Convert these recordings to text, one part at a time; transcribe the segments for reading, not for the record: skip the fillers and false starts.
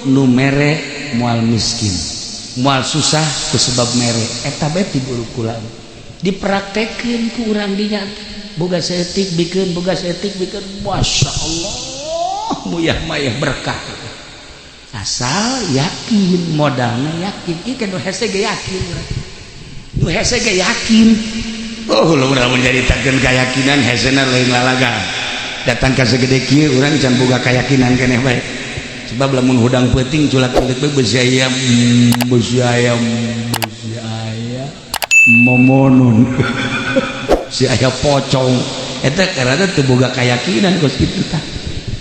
Nu mere moal miskin, moal susah ku sebab mere. Eta bae ti guru kula dipraktekeun ku urang dinya, boga saeutik bikeun, boga saeutik bikeun. Masya Allah, muyah mayah berkah asal yakin, modalna yakin. Ieu kan nu hese ge yakin, nu hese ge yakin. Oh, lu urang menceritakeun keyakinan, hesena lain lalaga. Datang ka segede kieu urang can boga keyakinan keneh bae, sebab lamun hudang peuting culak kulit bae, besi ayam, besi ayam, besi ayam momonun si aya pocong eta, karena teu boga keyakinan kos kitu. Tah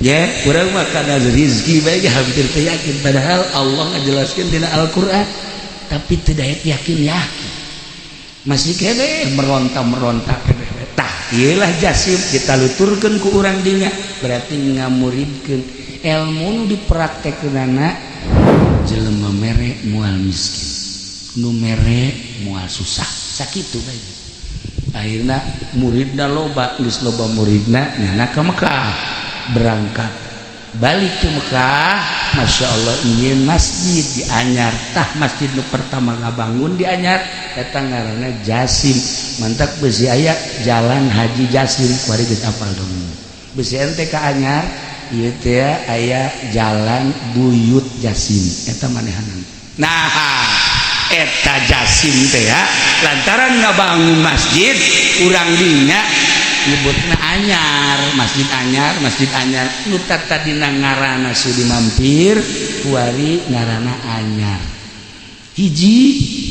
ya, urang mah kana rizki bae ge hampir teu yakin, padahal Allah ngajelaskeun dina Al-Qur'an, tapi tidak yakin, yakin masih kene meronta-meronta keneh. Tah, ieu lah Jasim ditaluturkeun ku urang dinya, berarti ngamuridkeun ilmu nu dipraktekkeunana. Jelema mere moal miskin, nu mere moal susah, sakitu bae. Akhirna muridna loba. Geus loba muridna, nyana ka Mekah, berangkat balik ke Mekah. Masya Allah, ingin masjid di Anyar. Tah, masjid nu pertama ngabangun di Anyar eta ngaranna Jasim. Mantak besi aya Jalan Haji Jasim kuari, geus apal dong. Besi ente ka Anyar ieu teh aya Jalan Buyut Jasim, eta manehanan. Nah, eta Jasim teh ya, lantaran ngabangun masjid, urang dinya nyebutna Anyar, Masjid Anyar, Masjid Anyar. Nu tadina ngaranna Sudi Mampir, kuari ngaranna Anyar. Hiji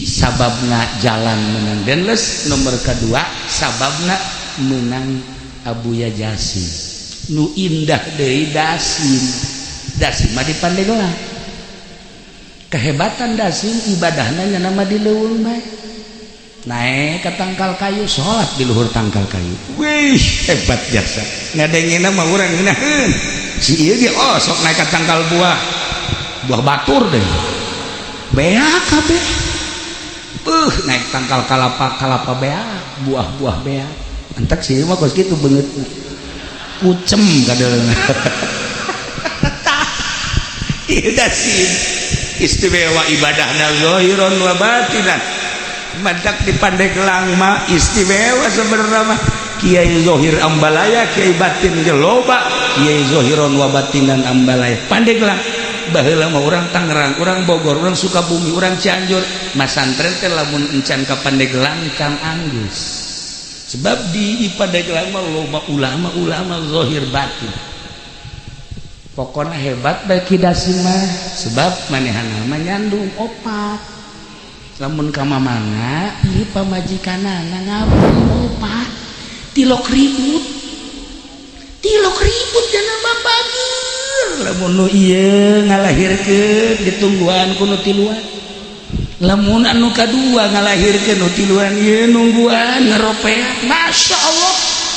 sababna jalan menang Denles, nomor kedua sababna menang Abuya Jasim. Nu indah deui Dasim, Dasim mah di Pandeglang. Kehebatan Dasim, ibadahna nya nama di leuweung bae, naik ke tangkal kayu, sholat di luhur tangkal kayu. Wih, hebat jasa ngadengina mah urang ngeunaheun si ieu ge. Oh, sok naik ke tangkal buah, buah batur deh, beak kabeh. Naik tangkal kalapa, kalapa beak, buah-buah beak. Entak sih mah kos kitu beungeut kucem kadeulna. Ieu Dasim istimewa ibadahna zahiron wa batinan. Mantak di Pandeglang mah istimewa sebenarnya mah. Kiai Zohir ambalaya, Kiai batin ge loba, Kiai Zohiron wa batinan ambalaya Pandeglang. Baheula mah urang Tangerang, urang Bogor, urang Sukabumi, urang Cianjur masantren teh lamun encan ka Pandeglang can anggeus, sebab di Pandeglang mah loba ulama-ulama zohir batin. Pokoknya hebat bagi Dasim mah, sebab manehana mah nyandung opat. Lamun ka mamana ieu pamajikanana ngabdi opat, tilok ribut, tilok ribut jangan babager. Lamun nu ieu ngalahirkeun, ditungguan ku nu tiluan. Lamun anu kadua ngalahirkeun, nu tiluan ieu nungguan, ngeropean. Masya Allah,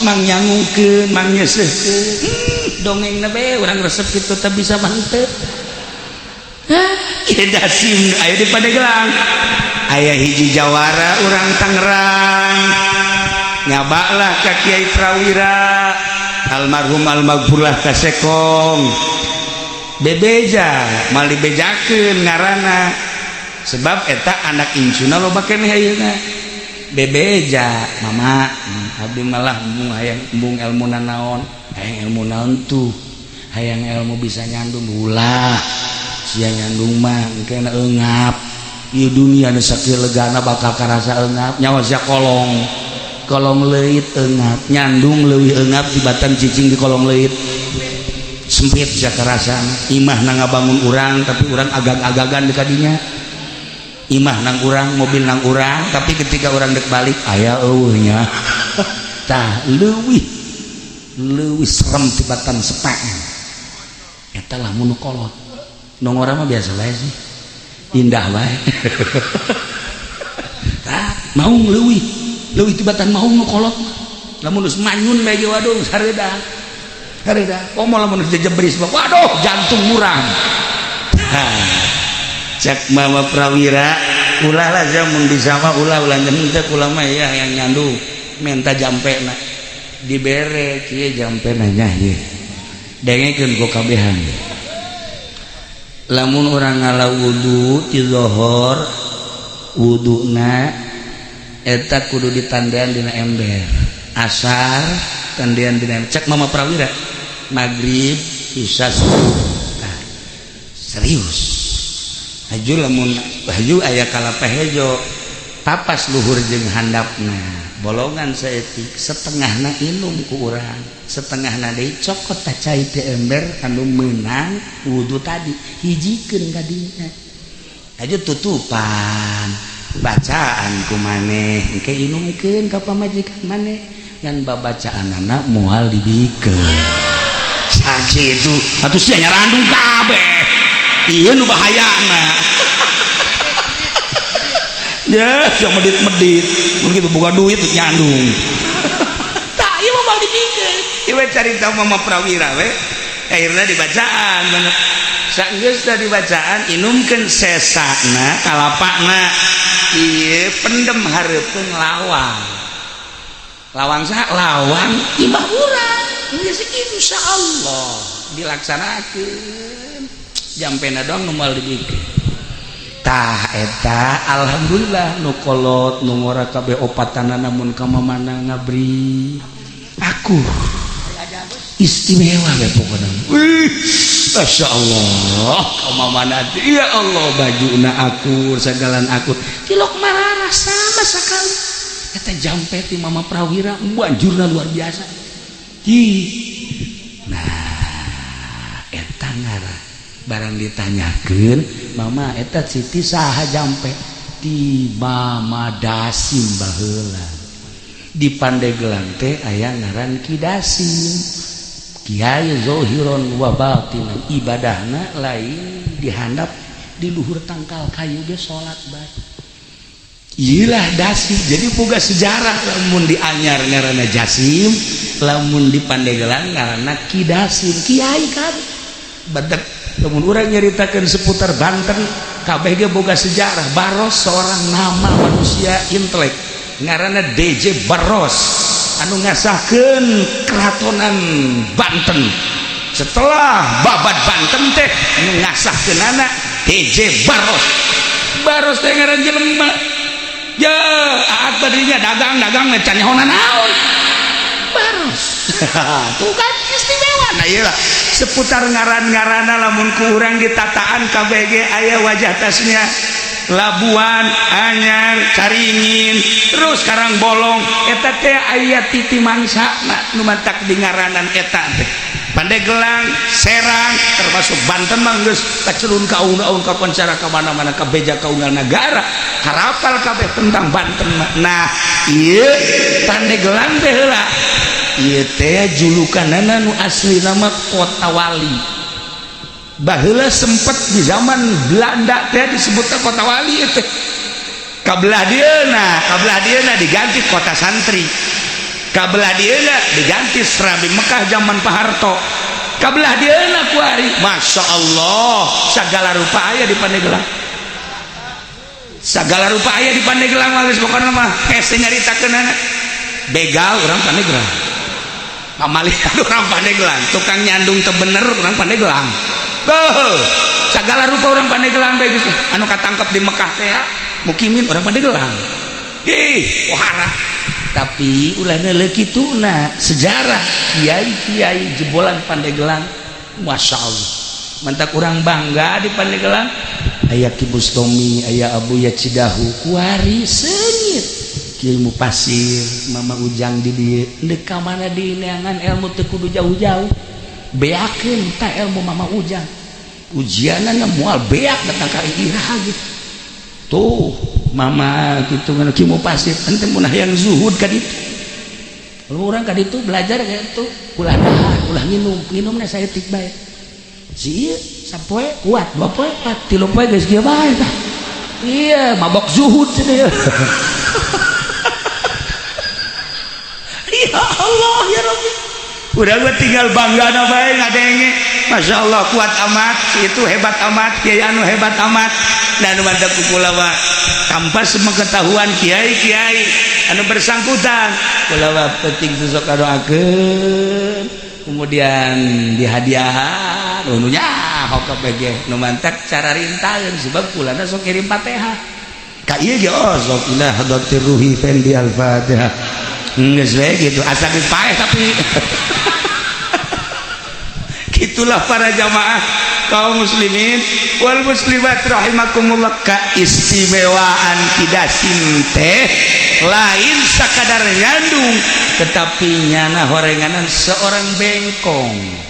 mang nyangukeun, mang nyeuseuhkeun. Dongengna bae urang resep kitu teh bisa mantep. Hah, Dasim aya di Pandeglang. Aya hiji jawara urang Tangerang, nyabalah ka Kiai Prawira almarhum almaghfurlah kasekong, bebeja mal dibejakeun ngaranna, sebab eta anak incuna loba keneh ayeuna. Bebeja, "Mama, abdi malah embung hayang, embung ilmu nanaon, hayang ilmu naon tuh?" "Hayang ilmu bisa nyandung." "Ulah sia nyandung mah, engke eungap. Ieu dunia nu sakieu legana bakal karasa eungap. Nyawa sia kolong kolong leuit eungap, nyandung leuwih eungap tibatan cicing di kolong leuit sempit. Sia karasana imah na ngabangun urang, tapi urang agag-agagan di kadinya. Imah nang urang, mobil nang urang, tapi ketika urang dek balik aya eueuhnya." Tah, leuwih leuwih serem tibatan sepek eta lah mun kolot. Nu ngora mah biasa bae sih, indah bae. Tah, maung leuwih leuwih tibatan maung nu kolot mah. Lamun geus manyun bae ge, waduh, hareudang hareudang. Komo lamun geus jejebris mah, waduh, jantung murang. Cek Mama Prawira, "Ulah lah sia, mun bisa mah ulah, ulah henteu kula mah ya yang nyandung." Minta jampena, dibere kieu jampena nya. Ieu dengekeun ku kabehan. Lamun urang ngala wudu ti zohor, wuduna eta kudu ditandean dina ember. Asar tandean dina ember. Cek Mama Prawira, maghrib, isya, subuh. Nah, serius. Haju lamun haju aya kalapa hejo, papas luhur jeung handapna, bolongan saeutik, setengahna inum ku urang, setengahna deui cokot ta cai teh ember anu meunang wudu tadi, hijikeun ka dinya. Haju tutupan bacaan ku maneh, engke inumkeun ka pamajikan maneh, ngan babacaanana moal dibikeun. Sakitu atuh sia nyarandung kabeh. Ieu nu bahayana. Ya, yang medit-medit, mun kitu boga duit nyandung. Tah, ieu mah moal dibikeun. Ieu carita Mama Prawira we. Akhirna dibacaan bener. Saenggeus dibacaan, inumkeun sesana kalapana. Ieu pendem hareupeun lawang. Lawang saha? Lawang imah urang. Geus insyaallah dilaksanakeun. Jampena doang nu moal dibikeun. Tah eta alhamdulillah nu kolot nu ngora kabeh opatana, namun ka mamana ngabri aku istimewa we pokona. Wih, Masya Allah, ka mamana teh, ya Allah, bajuna akur, sagalan akur, tilok marara sama sekali. Eta jampe ti Mama Prawira banjurna luar biasa. Hi. Nah, eta ngarah barang ditanyakeun, Mama, eta Siti saha? Jampe ti Mama Dasim. Baheula di Pandeglang teh aya ngaran Ki Dasim, kiai zohiron wa batinan, ibadahna lain dihandap, di luhur tangkal kayu ge salat bae. Iyalah Dasim. Jadi boga sejarah, lamun di Anyar ngaranna Jasim, lamun di Pandeglang ngaranna Ki Dasim, kiai kan. Badak lamun urang nyaritakeun seputar Banten kabeh ge boga sejarah. Baros, seorang nama manusia intelek ngaranna DJ Baros anu ngasahkeun keratonan Banten. Setelah babat Banten teh anu ngasahkeunana DJ Baros. Baros teh ngaran jelema ya, aat tadinya dagang-dagang can nyaho naon. Baros tuh kan istimewa. Nah, iyalah seputar ngaran-ngarana lamun ku urang ditataan KBG aya wajah tasnya Labuan, Anyar, Caringin, terus Karang Bolong, eta teh aya titi mangsa nu mantak di ngaranan eta teh. Pandeglang, Serang, termasuk Banten mah geus kacelun ka aun-aun, ka pancara ka mana-mana, ka beja ka unggal nagara, harapal kabeh tentang Banten mah. Nah, ieu Pandeglang teh heula ieu teh julukanana nu asli nama Kota Wali. Baheula sempet di zaman Belanda teh disebutnya Kota Wali teh. Kabelah dieuna diganti Kota Santri. Kabelah dieuna diganti Serabi Mekah zaman Pak Harto. Kabelah dieuna kuari, Masya Allah, segala rupa aya di Pandeglang. Segala rupa aya di Pandeglang mah geus pokona mah hese nyaritakeunana. Begal urang Pandeglang, pamalihan urang Pandeglang, tukang nyandung teu bener urang Pandeglang. Beuh, segala rupa orang Pandeglang bae geus. Anu katangkep di Mekah teh ya, mukimin orang Pandeglang. Ih, wahara. Tapi ulah neuleuh kituna sejarah kiai-kiai jebolan Pandeglang, Masya Allah. Mantak urang bangga di Pandeglang aya Ki Bustomi, aya Abuya Cidahu, kuari seungit. Kiai Mupasir, Mama Ujang di dieu. Deuk ka mana dineangan ilmu teu kudu jauh-jauh. Beakeun tah ilmu Mama Ujang. Ujianana moal beak datang ka iraha gitu. Tuh, Mama kitu ngan Ki Mupasir ente mun hayang zuhud ka ditu. Lamun urang ka ditu belajar kitu, ulah dahar, ulah nginum, nginumna saeutik bae. Si ieu sapoe kuat, dua poe kuat, tilu poe geus kieu bae tah. Iya, mabok zuhud cenah. Ya Allah ya Rabbi. Udah gue tinggal bangga na bae ngadenge. Masya Allah, kuat amat, itu hebat amat, kiai anu hebat amat. Dan mantap kula mah tanpa sepengetahuan kiai-kiai anu bersangkutan. Kula mah penting sosok doakeun, kemudian dihadiahan, nu nyaho. Nyaho KBG nu mantak cara rintaeun, sebab kulana sok kirim Fatihah ka ieu ge. Oh, sok ila hadratir ruhi fendi al-Fatihah, geus we gitu, asa geus paeh. Tapi gitulah, para jamaah kaum muslimin wal muslimat rahimakumullah, keistimewaan Ki Dasim teh lain sakadar nyandung, tetapi nyana horenganan seorang bengkong.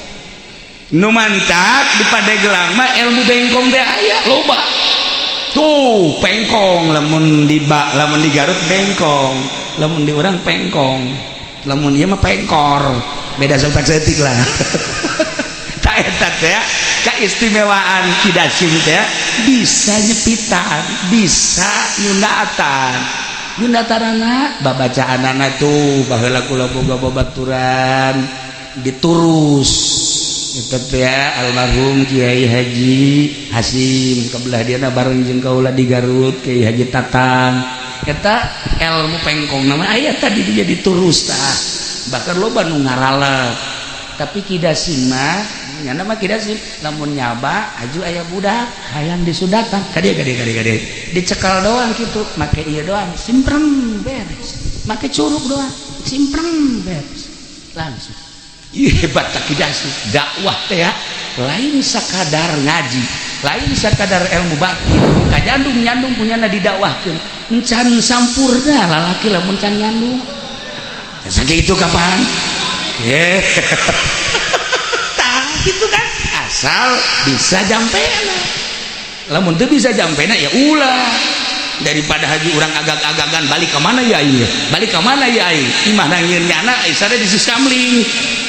Nu mantak di Pandeglang mah ilmu bengkong teh aya loba tuh. Pengkong lamun di ba, lamun di Garut bengkong, lamun di urang pengkong, lamun ieu mah pengkor, beda saeutik saeutik lah. Tak eta teh keistimewaan Ki Dasim teh, bisa nyepitan, bisa nyundatan. Nyundatanana babacaanana tuh, baheula kula boga babaturan diturus itu teh, almarhum Kiai Haji Hasim, kebelah dia bareng jeung kaula di Garut, Kiai Haji Tatang. Eta ilmu pengkong nama aya tadi, dia diturus tah, bahkan loba nu ngaralep. Tapi Ki Dasim mah nyana mah Ki Dasim lamun nyaba aju aya budak hayang disundatan, kadieu kadieu kadieu kadieu, dicekal doang gitu, make ieu doang, simpreng, beres. Make curug doang, simpreng, beres langsung. Ih, hebat tak Ki Dasim. Dakwah teh ya lain sakadar ngaji, lain sakadar ilmu batin kajandung nyandung punya na didakwahkeun. Encan sampurna lalaki lamun can nyandung. Sakitu kapan? Eh. Tah gitu kan, asal bisa jampena. Lamun teu bisa jampena ya ulah, daripada haji urang agag-agagan, balik ke mana ya ieu, balik ke mana ya ieu, imah nangieun nyana isana di siskamling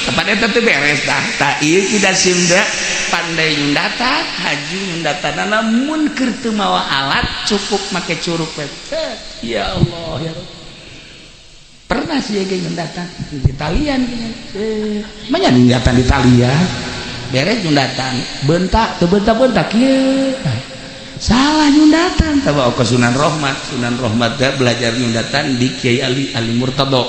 kapan eta teu beres. Tah tah, ieu Ki Dasim da pandai nyundatan, haju nyundatanana mun keur teu mawa alat, cukup make curug we. Ya Allah ya Rabb. Pernah sih ge nyundatan di talian, eh manya nyundatan di talian, beres nyundatan, bentak teu bentak-bentak kieu, salah nyundatan. Tawa ke Sunan Rohmat. Sunan Rohmat teh belajar nyundatan di Kiai Ali Ali Murtado,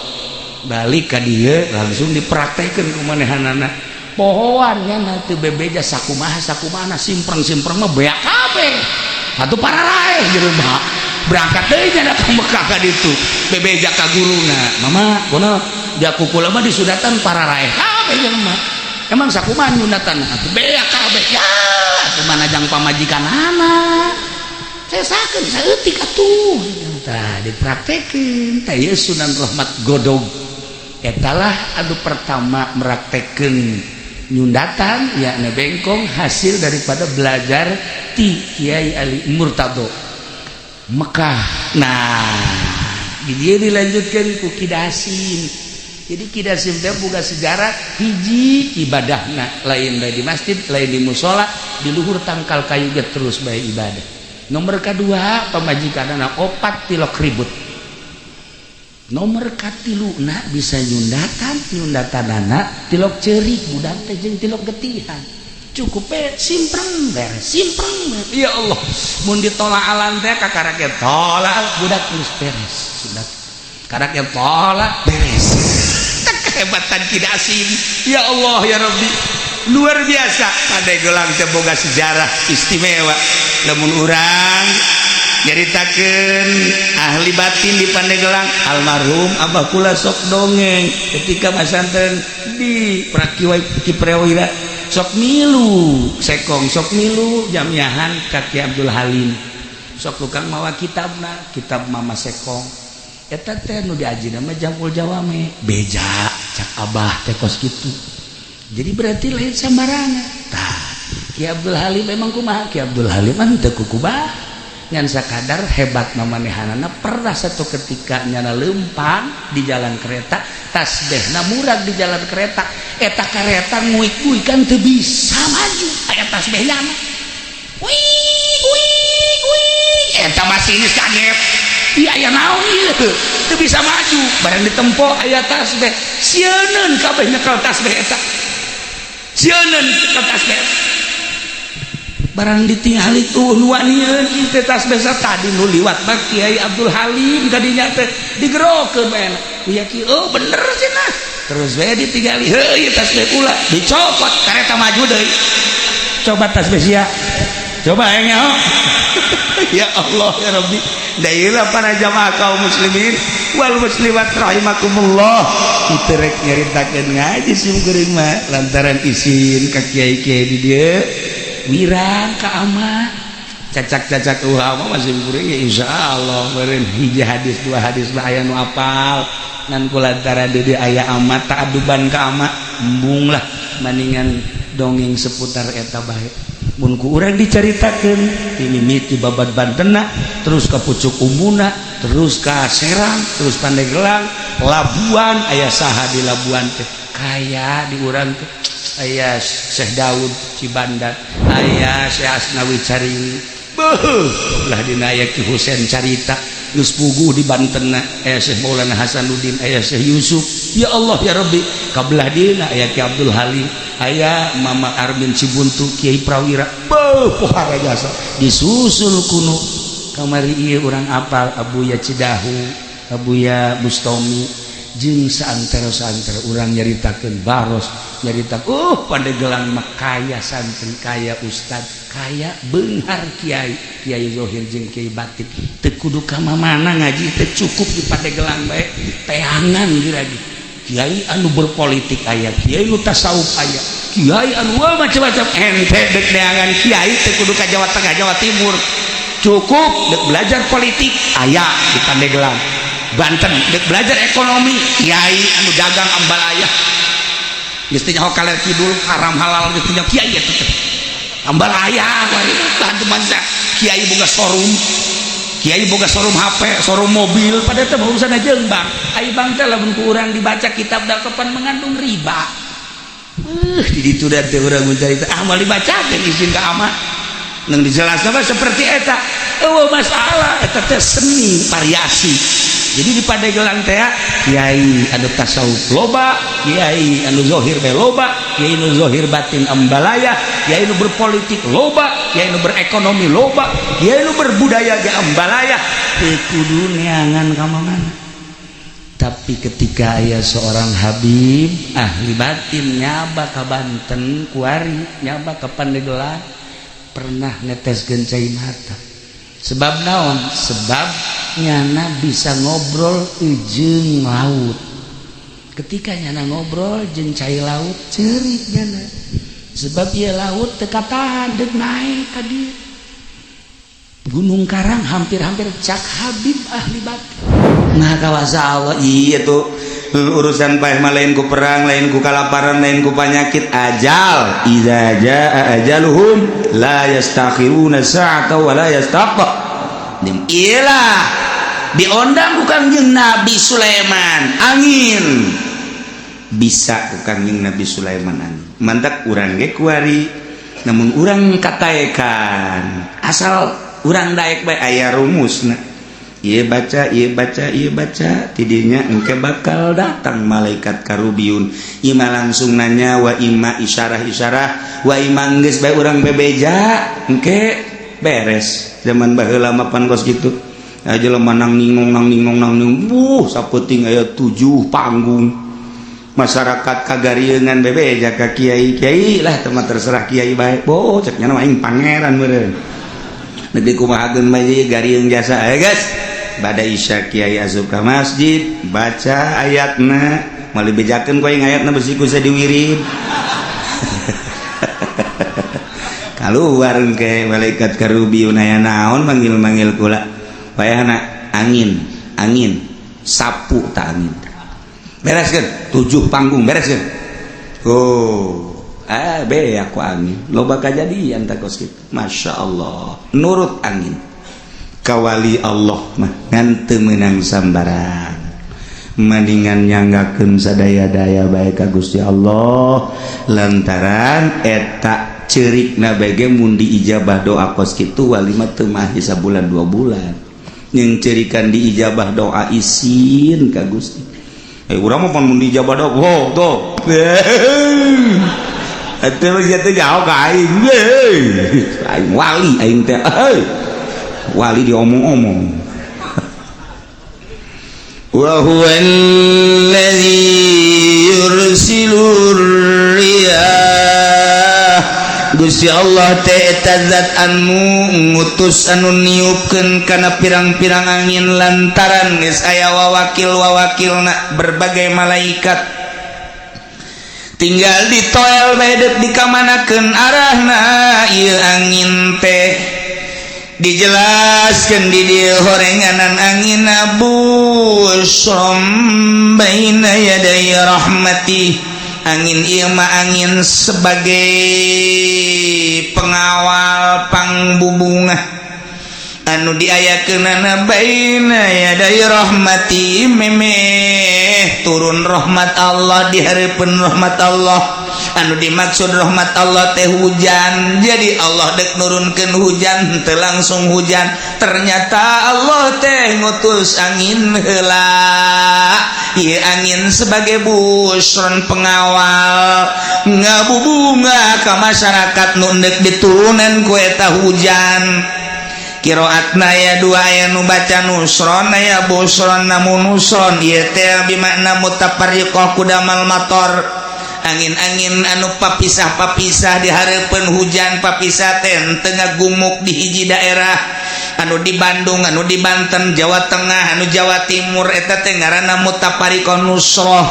balik ka dieu langsung dipraktekeun ku manehanana. Pohoan nya teu bebeja sakumaha sakumaha, simpreng-simpreng mah beak kabeh atuh, pararaeh jelema. Berangkat deui nya ka Mekah ka ditu, bebeja ka guruna, "Mama, kono dia kukula mah disundatan pararaeh kabeh jelema, emang sakumaha nyundatan atuh beak kabeh?" "Ya atuh, mana jang pamajikanana, sesakeun saeutik atuh." Tah, dipraktekeun tah ieu Sunan Rahmat Godog etalah anu pertama meraktekeun nyundatan, yakni bengkong, hasil daripada belajar ti Kiai Ali Murtado Mekah. Nah, dia dilanjutkan ku Ki Dasim. Jadi Ki Dasim teh boga sejarah hiji, ibadahna lain di masjid, lain di musola, di luhur tangkal kayu ge terus bae ibadah. Nomor kedua, pamajikanana opat, tilok ribut. Nomor katilu na bisa nyundatan, nyundatanana tilok cerik budak teh jeung tilok getihan, cukup pe simpreng, beres, simpreng, beres. Ya Allah, mun ditolak alan teh kakara ge tolak budak geus beres sudah, karak ge tolak, beres. Kehebatan Ki Dasim, ya Allah ya Rabbi, luar biasa. Pandeglang teh boga sejarah istimewa. Lamun urang nyaritakeun ahli batin di Pandeglang, almarhum abah kula sok dongeng ketika masantren di Prakiwa Kiprawira, sok milu sekong, sok milu jamiahan ka Ki Abdul Halim, sok tukang mawa kitabna, kitab Mama Sekong eta teh nu diajina mah Jamul Jawame. Beja cak abah teh kos kitu. Jadi berarti lain sambarangan. Tah, Ki Abdul Halim memang kumaha? Ki Abdul Halim mah teu kukubah, ngan sakadar hebat mamanehanana. Pernah satu ketika nyana lempang di jalan kereta, tasbehna murag di jalan kereta eta, kereta nguik-nguik kan teu bisa maju, aya tasbehnya mah, wih wih wih. Eta masinis kaget, iya aya naon ieu teu bisa maju. Barang ditempo aya tasbeh, sieuneun kabeh nyekel tasbeh eta, sieuneun nyekel tasbeh. Barang ditinggali tuh nuanian teh tasbeh tadi, nu liwat mah Kiai Abdul Halim tadinya teh, digerokeun bae ya ki, oh bener cenah. Terus we ditinggali, heuh ieu tasbeh kula, dicopot, kareta maju deui. Coba tas sia, coba hayang nyaho. Ya Allah, ya Rabbi. Dailah para jamaah kaum muslimin wal muslimat rahimakumullah, itu rek nyaritakeun ngaji sim kuring mah lantaran isin ka kiai-kiai di dieu, wirang ka ama cacak-cacak ulama masih kuring ya. Insyaallah meureun hiji hadis, dua hadis mah aya nu apal, ngan ku lantaran di dieu aya ama, ta'aduban ka ama, embung lah, maningan dongeng seputar eta bae. Mun ku urang dicaritakeun ti mimiti babad Bantena, terus ke Pucuk Umbuna, terus ke Serang, terus Pandeglang, Labuan, aya saha di Labuan teh kaya di urang teh? Aya Syekh Daud Cibandat, aya Syekh Asnawi Caring, beuh, belah dina aya Ki Husen Carita geus puguh di Banten, aya Syekh Maulana Hasanuddin, aya Syekh Yusuf. Ya Allah, ya Rabbi, kabelah dina aya Ki Abdul Halim, aya Mama Armin Cibuntu, Kiai Prawira, beuh, pohara jasa. Disusul kuno kamari ieu urang apal Abuya Cidahu, Abuya Bustomi, jeung saantero-saantero urang nyaritakeun Baros, nyarita Pandegelang mah kaya santri, kaya ustad, kaya beunghar kiai, kiai zohir jeung kiai batin. Teu kudu ka mana ngaji teu, cukup di Pandegelang bae teangan lagi. Kiai anu berpolitik aya, kiai nu tasawuf aya, kiai anu wah, macam-macam. Ente dek neangan kiai teu kudu ka Jawa Tengah, Jawa Timur, cukup dek belajar politik aya di Pandeglang, Banten. Dek belajar ekonomi, kiai anu dagang ambalaya, geus teh nyaho kaler kidul, haram halal geus teh kiai eta teh ambalaya. Tah mangsa kiai boga showroom, kiai boga showroom HP, showroom mobil, pada teh urusan jeung bank. Ai bank teh lamun ku urang dibaca kitab da kapan mengandung riba. Di ditu da teh urang mencari, ah, moal dibacakeun, izin ka ama. Nang dijelasna mah seperti eta, eueuh masalah, eta teh seni variasi. Jadi di Pandeglang teh kiai anu tasawuf loba, kiai anu zohir bae loba, kiai anu zohir batin ambalaya, kiai anu berpolitik loba, kiai anu berekonomi loba, kiai anu berbudaya ge ambalaya. Teu kudu neangan ka mana. Tapi ketika aya seorang Habib ahli batin nyaba ka Banten kuari, nyaba ka Pandeglang, pernah neteskeun cai mata. Sebab naon? Sebab nyana bisa ngobrol jeung laut. Ketika nyana ngobrol jeung cai laut, cerik nyana, sebab ieu laut teu katahan deuk naik ka dieu Gunung Karang hampir-hampir, cak Habib ahli batin. Nah, kawasa Allah. Iya tuh, urusan paeh mah lain ku perang, lain ku kalaparan, lain ku penyakit, ajal. Idza jaa ajaluhum la yastakhiruna sa'ata wa la yastaqdim. Iyalah, diondang ku Kangjeng Nabi Sulaiman angin, bisa ku Kangjeng Nabi Sulaiman angin. Mantak urang ge kuari namun urang kataekan, asal urang daek bae aya rumusna. Ieu baca, ieu baca, ieu baca, tidinya engke bakal datang malaikat karubiun. Ima langsung nanya, wa ima isyarah-isyarah, wa ima geus bae urang bebeja, engke beres. Zaman baheula mah pan kos kitu aja, jelema nang ningong, nang ningong, nang ningong, buh, sapeting aya tujuh panggung, masyarakat kagariengan bebeja ka kiai. Kiai lah teman, terserah kiai bae. Boh, cek nya mah aing pangeran meureun negeri, kumaha geun bae garieng jasa. Eh guys, bada isya kiai asup ka masjid, baca ayatna, moal dibejakeun ku aing ayatna, besi ku diwirid. Keluar ke malaikat karubiun, aya naon manggil-manggil kula? Wayahna angin, angin sapu tak angin, bereskeun tujuh panggung, bereskeun. Oh, ah, be aku angin loba kajadian tak kos kitu. Masya Allah, nurut angin. Kawali Allah mah ngan teu meunang sambarang, mendingan nyanggakeun sadaya-daya bae ka Gusti Allah, lantaran eta cerikna bege mun diijabah doa kos kitu wali mah teu mahi sabulan 2 bulan yang cerikan diijabah doa, isin ka Gusti. Eh, urang mah pan mun diijabah doa, oh tuh eta mah teh jauh ka aing, aing wali, aing teh wali diomong-omong. Wa huwa alladzi yursilur riyah. Gusti Allah teh eta zat anu ngutus, anu niupkeun kana pirang-pirang angin, lantaran geus aya wawakil-wawakilna berbagai malaikat, tinggal ditoel bae deuk dikamanakeun arahna ieu angin teh. Dijelaskan di dieu horenganan angin busyron baina yaday rahmati. Angin ieu mah angin sebagai pengawal pangbubungah anu diayakeunana baina yaday rahmati, memeh turun rahmat Allah, di hareupeun rahmat Allah. Anu dimaksud rahmat Allah teh hujan. Jadi Allah dek nurunkeun hujan teu langsung hujan, ternyata Allah teh ngutus angin heula. Ieu angin sebagai busron, pengawal, ngabubunga ka masyarakat nu endek diturunan ku eta hujan. Kiroatna aya dua, aya nu baca nusron, aya busron. Namun nusron ieu teh bimakna mutafarriqah kudamal mator, angin-angin anu papisah-papisah di hareupeun hujan. Papisah teh teu ngagumuk di hiji daerah, anu di Bandung, anu di Banten, Jawa Tengah, anu Jawa Timur, eta teh ngaranna mutafariqah nusroh.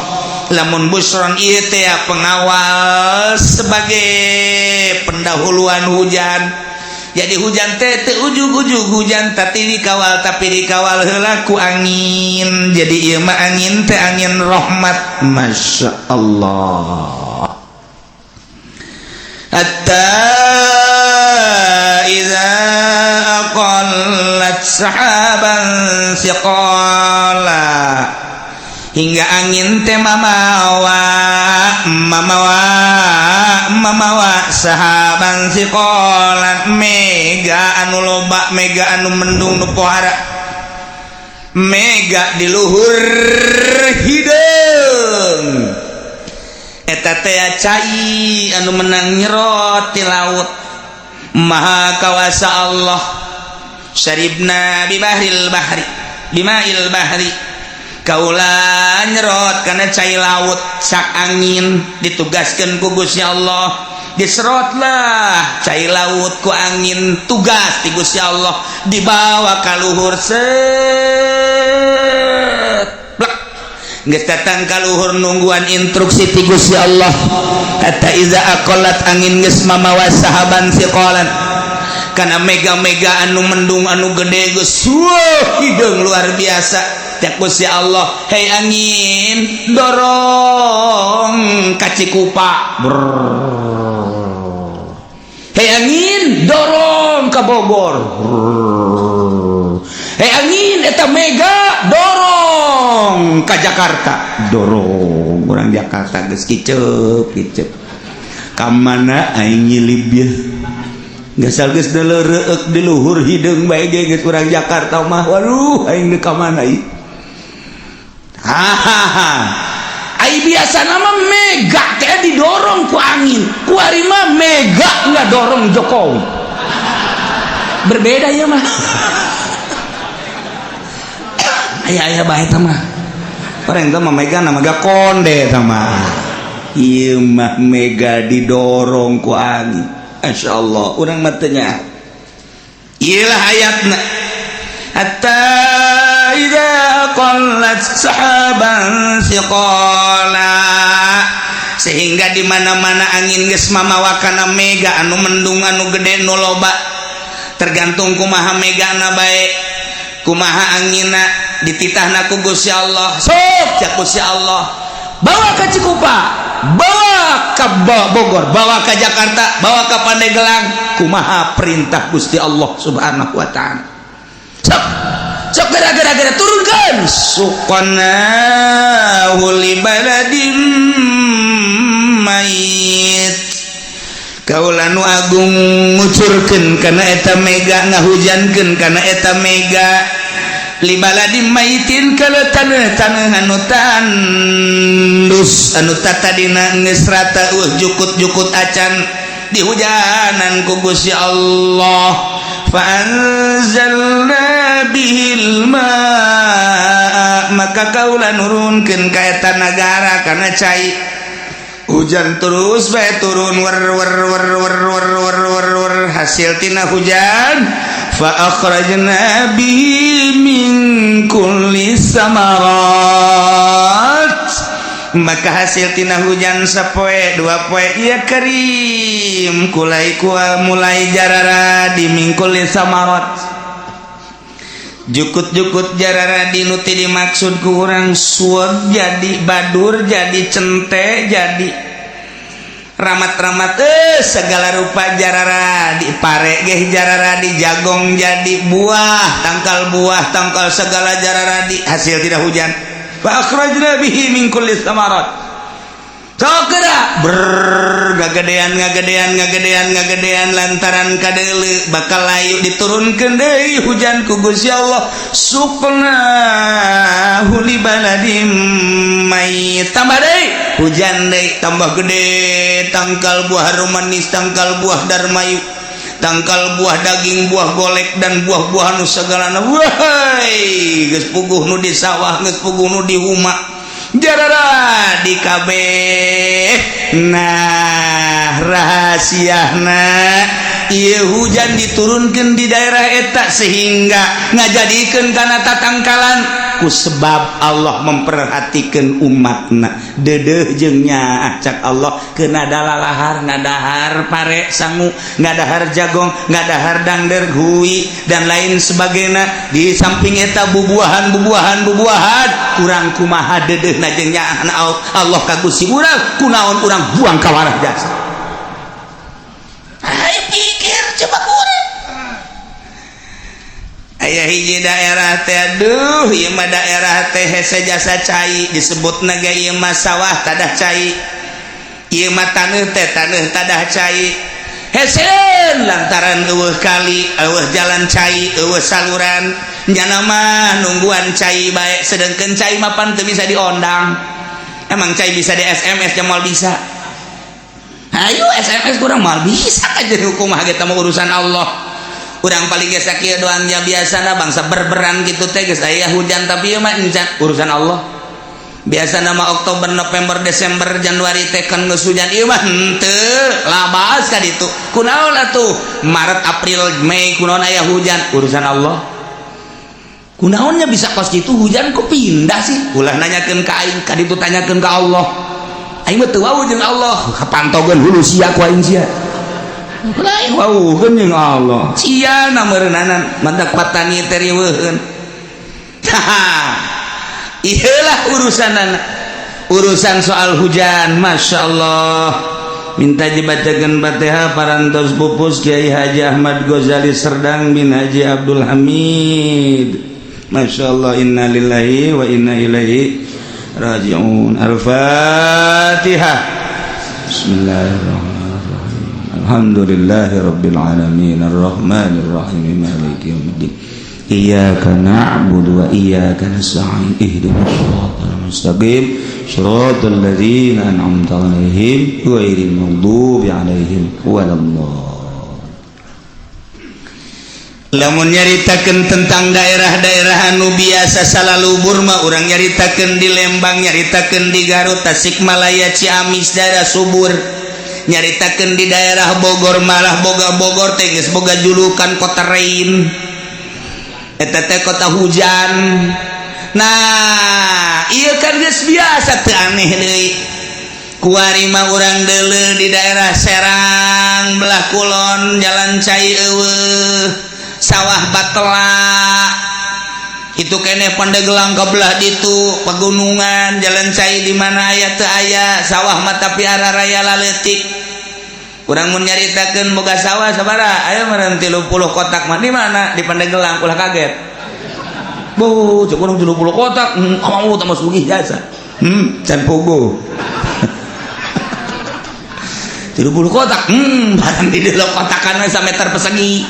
Lamun busron ieu teh pengawal sebagai pendahuluan hujan. Jadi hujan teh teu ujug-ujug hujan, tapi dikawal, tapi dikawal heula ku angin. Jadi ieu mah angin teh angin rahmat. Masya Allah. Hatta idza aqallat sahaban siqala, hingga angin teh mamawa mamawa mamawa sahaban siqalan, mega anu loba, mega anu mendung nu pohara, mega di luhur hideung. Eta teh cai anu menang nyerot ti laut. Maha kawasa Allah. Syaribna bibahril bahri, bimail bahri, kaula nyerot karena cai laut. Sak angin ditugaskan ku Gusti Allah, diserotlah cai laut ku angin. Tugas di Gusti Allah dibawa ka luhur, set, plek, geus datang ka luhur, nungguan instruksi ti Gusti Allah. Hatta iza aqallat, angin geus mamawa sahaban siqalan kana mega-mega anu mendung anu gede, geus hideung luar biasa. Cek Gusti Allah, "Hei angin, dorong ka Cikupa. Hei angin, dorong ke Bogor. Hei angin, eta mega dorong ke Jakarta." Dorong orang Jakarta geus kicep kicep, ka mana aing nyilib ye? Geus geus reueuk di luhur hideung bae ge geus urang Jakarta mah. Waduh, aing deuk ka mana ieu? Hahaha. Ai biasa nama mega teh didorong ku angin, kuari mah mega nggak dorong Jokowi. Berbeda ya mah. Aya aya bae eta mah. Orang itu mah mega nama mega konde eta mah. Ieu mah mega didorong ku angin. Masya Allah, urang mah teu nya. Ieu lah ayatna. Hatta idza qallat sahaban siqala, sehingga di mana-mana angin geus mamawa kana mega anu mendung anu gede nu loba, tergantung kumaha megana bae, kumaha angina. Dititahna ku Gusti Allah, sok, cak Gusti Allah, bawa ke Cikupa, bawa ke Bogor, bawa ke Jakarta, bawa ke Pandeglang. Kumaha perintah Gusti Allah Subhanahu wa Ta'ala, sok sok, gara-gara turunkan. Suqnahu li baladin mayit, kaula nu agung ngucurkeun kana eta mega, ngahujankeun kana eta mega, li baladin maitin, kana taneuh-taneuh anu tandus, anu tatadina geus rata, jukut-jukut acan dihujanan ku Gusti Allah. Fa anzalna bihil ma, maka kaula nurunkeun ka eta nagara kana cai. Hujan terus bae turun, wer wer wer wer wer wer wer wer. Hasil tina hujan, fa akhrajna bihi min kulli samarat. Maka hasil tina hujan sapoe dua poe ya karim kulai kua mulai jararadi. Min kulli samarat, jukut-jukut jararadi. Nu teu dimaksud ku urang suweg jadi badur, jadi cente, jadi ramat-ramat, segala rupa jararadi. Pare geh jararadi, jagong jadi, buah tangkal, buah tangkal segala jararadi hasil tina hujan. Fa akhrajna bihi min kulli samarat. Sok geura ber ngagedean, ngagedean, ngagedean, ngagedean. Lantaran kadeuleu bakal layu, diturunkeun deui hujan ku Gusti Allah. Suqnahu li baladim mayit. Tambah deui hujan deui, tambah gede tangkal buah manis, tangkal buah darmayu, tangkal buah daging, buah golek, dan buah-buah nu segalana. Wahai, geus puguh nu di sawah, geus puguh nu di huma, jarara di kabeh. Nah, rahasiana ieu hujan diturunkan di daerah eta sehingga ngajadikeun kana tatangkalan ku sebab Allah memperhatikan umatna. Dedeh jeung nyaah cak Allah kena dalalahar, ngadahar pare sangu, ngadahar jagong, ngadahar dangder hui, dan lain sebagainya. Di samping eta bubuahan, bubuahan, bubuahan. Kurang kumaha dedehna jeung nyaahna Allah ka Gusti urang, kunaon urang buang ka warah jasa? Ayo pikir coba kurang. Aya hiji daerah teh, aduh, ieu mah daerah teh hese jasa cai disebut naga. Ieu mah sawah tadah cai, ieu mah taneuh teh taneuh tadah cai. Hese lantaran euweuh kali, euweuh jalan cai, euweuh saluran. Nyana mah nungguan cai bae, sedangkan cai mah pan teu bisa diondang. Emang cai bisa di SMS? Moal bisa. Ayo SMS kurang moal bisa aja. Hukum mah kita mau urusan Allah. Urang paling geus sakieu doang nya. Biasana bangsa berberan gitu teh geus aya hujan, tapi ieu mah encan, urusan Allah. Biasa nama Oktober, November, Desember, Januari teh kan geus hujan, ieu mah henteu labas ka ditu. Kunaon atuh Maret, April, Mei kunaon aya hujan? Urusan Allah. Kunaonnya bisa kos gitu hujan kok pindah sih? Ulah nanyakeun ka aing ka ditu, tanyakeun ka Allah. Aing mah teu wawuh jeung Allah, kapantogeun hulu sia ku aing sia. Lain wawuhkeun jeung Allah. Sia na meureunana mantak patani teh riweuheun. Iyalah urusanana. Urusan soal hujan, Masya Allah. Minta dibacakan Fatihah parantos pupus Kiai Haji Ahmad Ghazali Serdang bin Haji Abdul Hamid. Masya Allah, innalillahi wa inna ilaihi raji'un. Al-Fatihah. Bismillahirrahmanirrahim. Alhamdulillahirabbil alamin arrahmanir rahim maliki yaumiddin. Iyyaka na'budu wa iyyaka nasta'in ihdinas siratal mustaqim siratal ladzina an'amta 'alaihim ghairil maghdubi 'alaihim waladdallin. Lamun nyaritakeun tentang daerah-daerah anu biasa salalubur mah, urang nyaritakeun di Lembang, nyaritakeun di Garut, Tasikmalaya, Ciamis, daerah subur. Nyaritakeun di daerah Bogor, malah boga Bogor teh geus boga julukan kota rain, eta teh kota hujan. Nah, ieu kan geus biasa, teu aneh deui. Kuari mah urang deuleu di daerah Serang belah kulon, jalan cai euweuh, sawah batela itu kene. Pandeglang ke belah ditu pegunungan, jalan cai di mana aya teu aya, sawah mah tapi arah raya laletik. Urang mun nyaritakeun boga sawah sabaraha aya meureun 30 kotak mah di mana di Pandeglang, ulah kaget. Bu, cek urang 30 kotak, mau tambah sugih jasa. Can pogo. 30 kotak, barang di dalam kotakan meter persegi.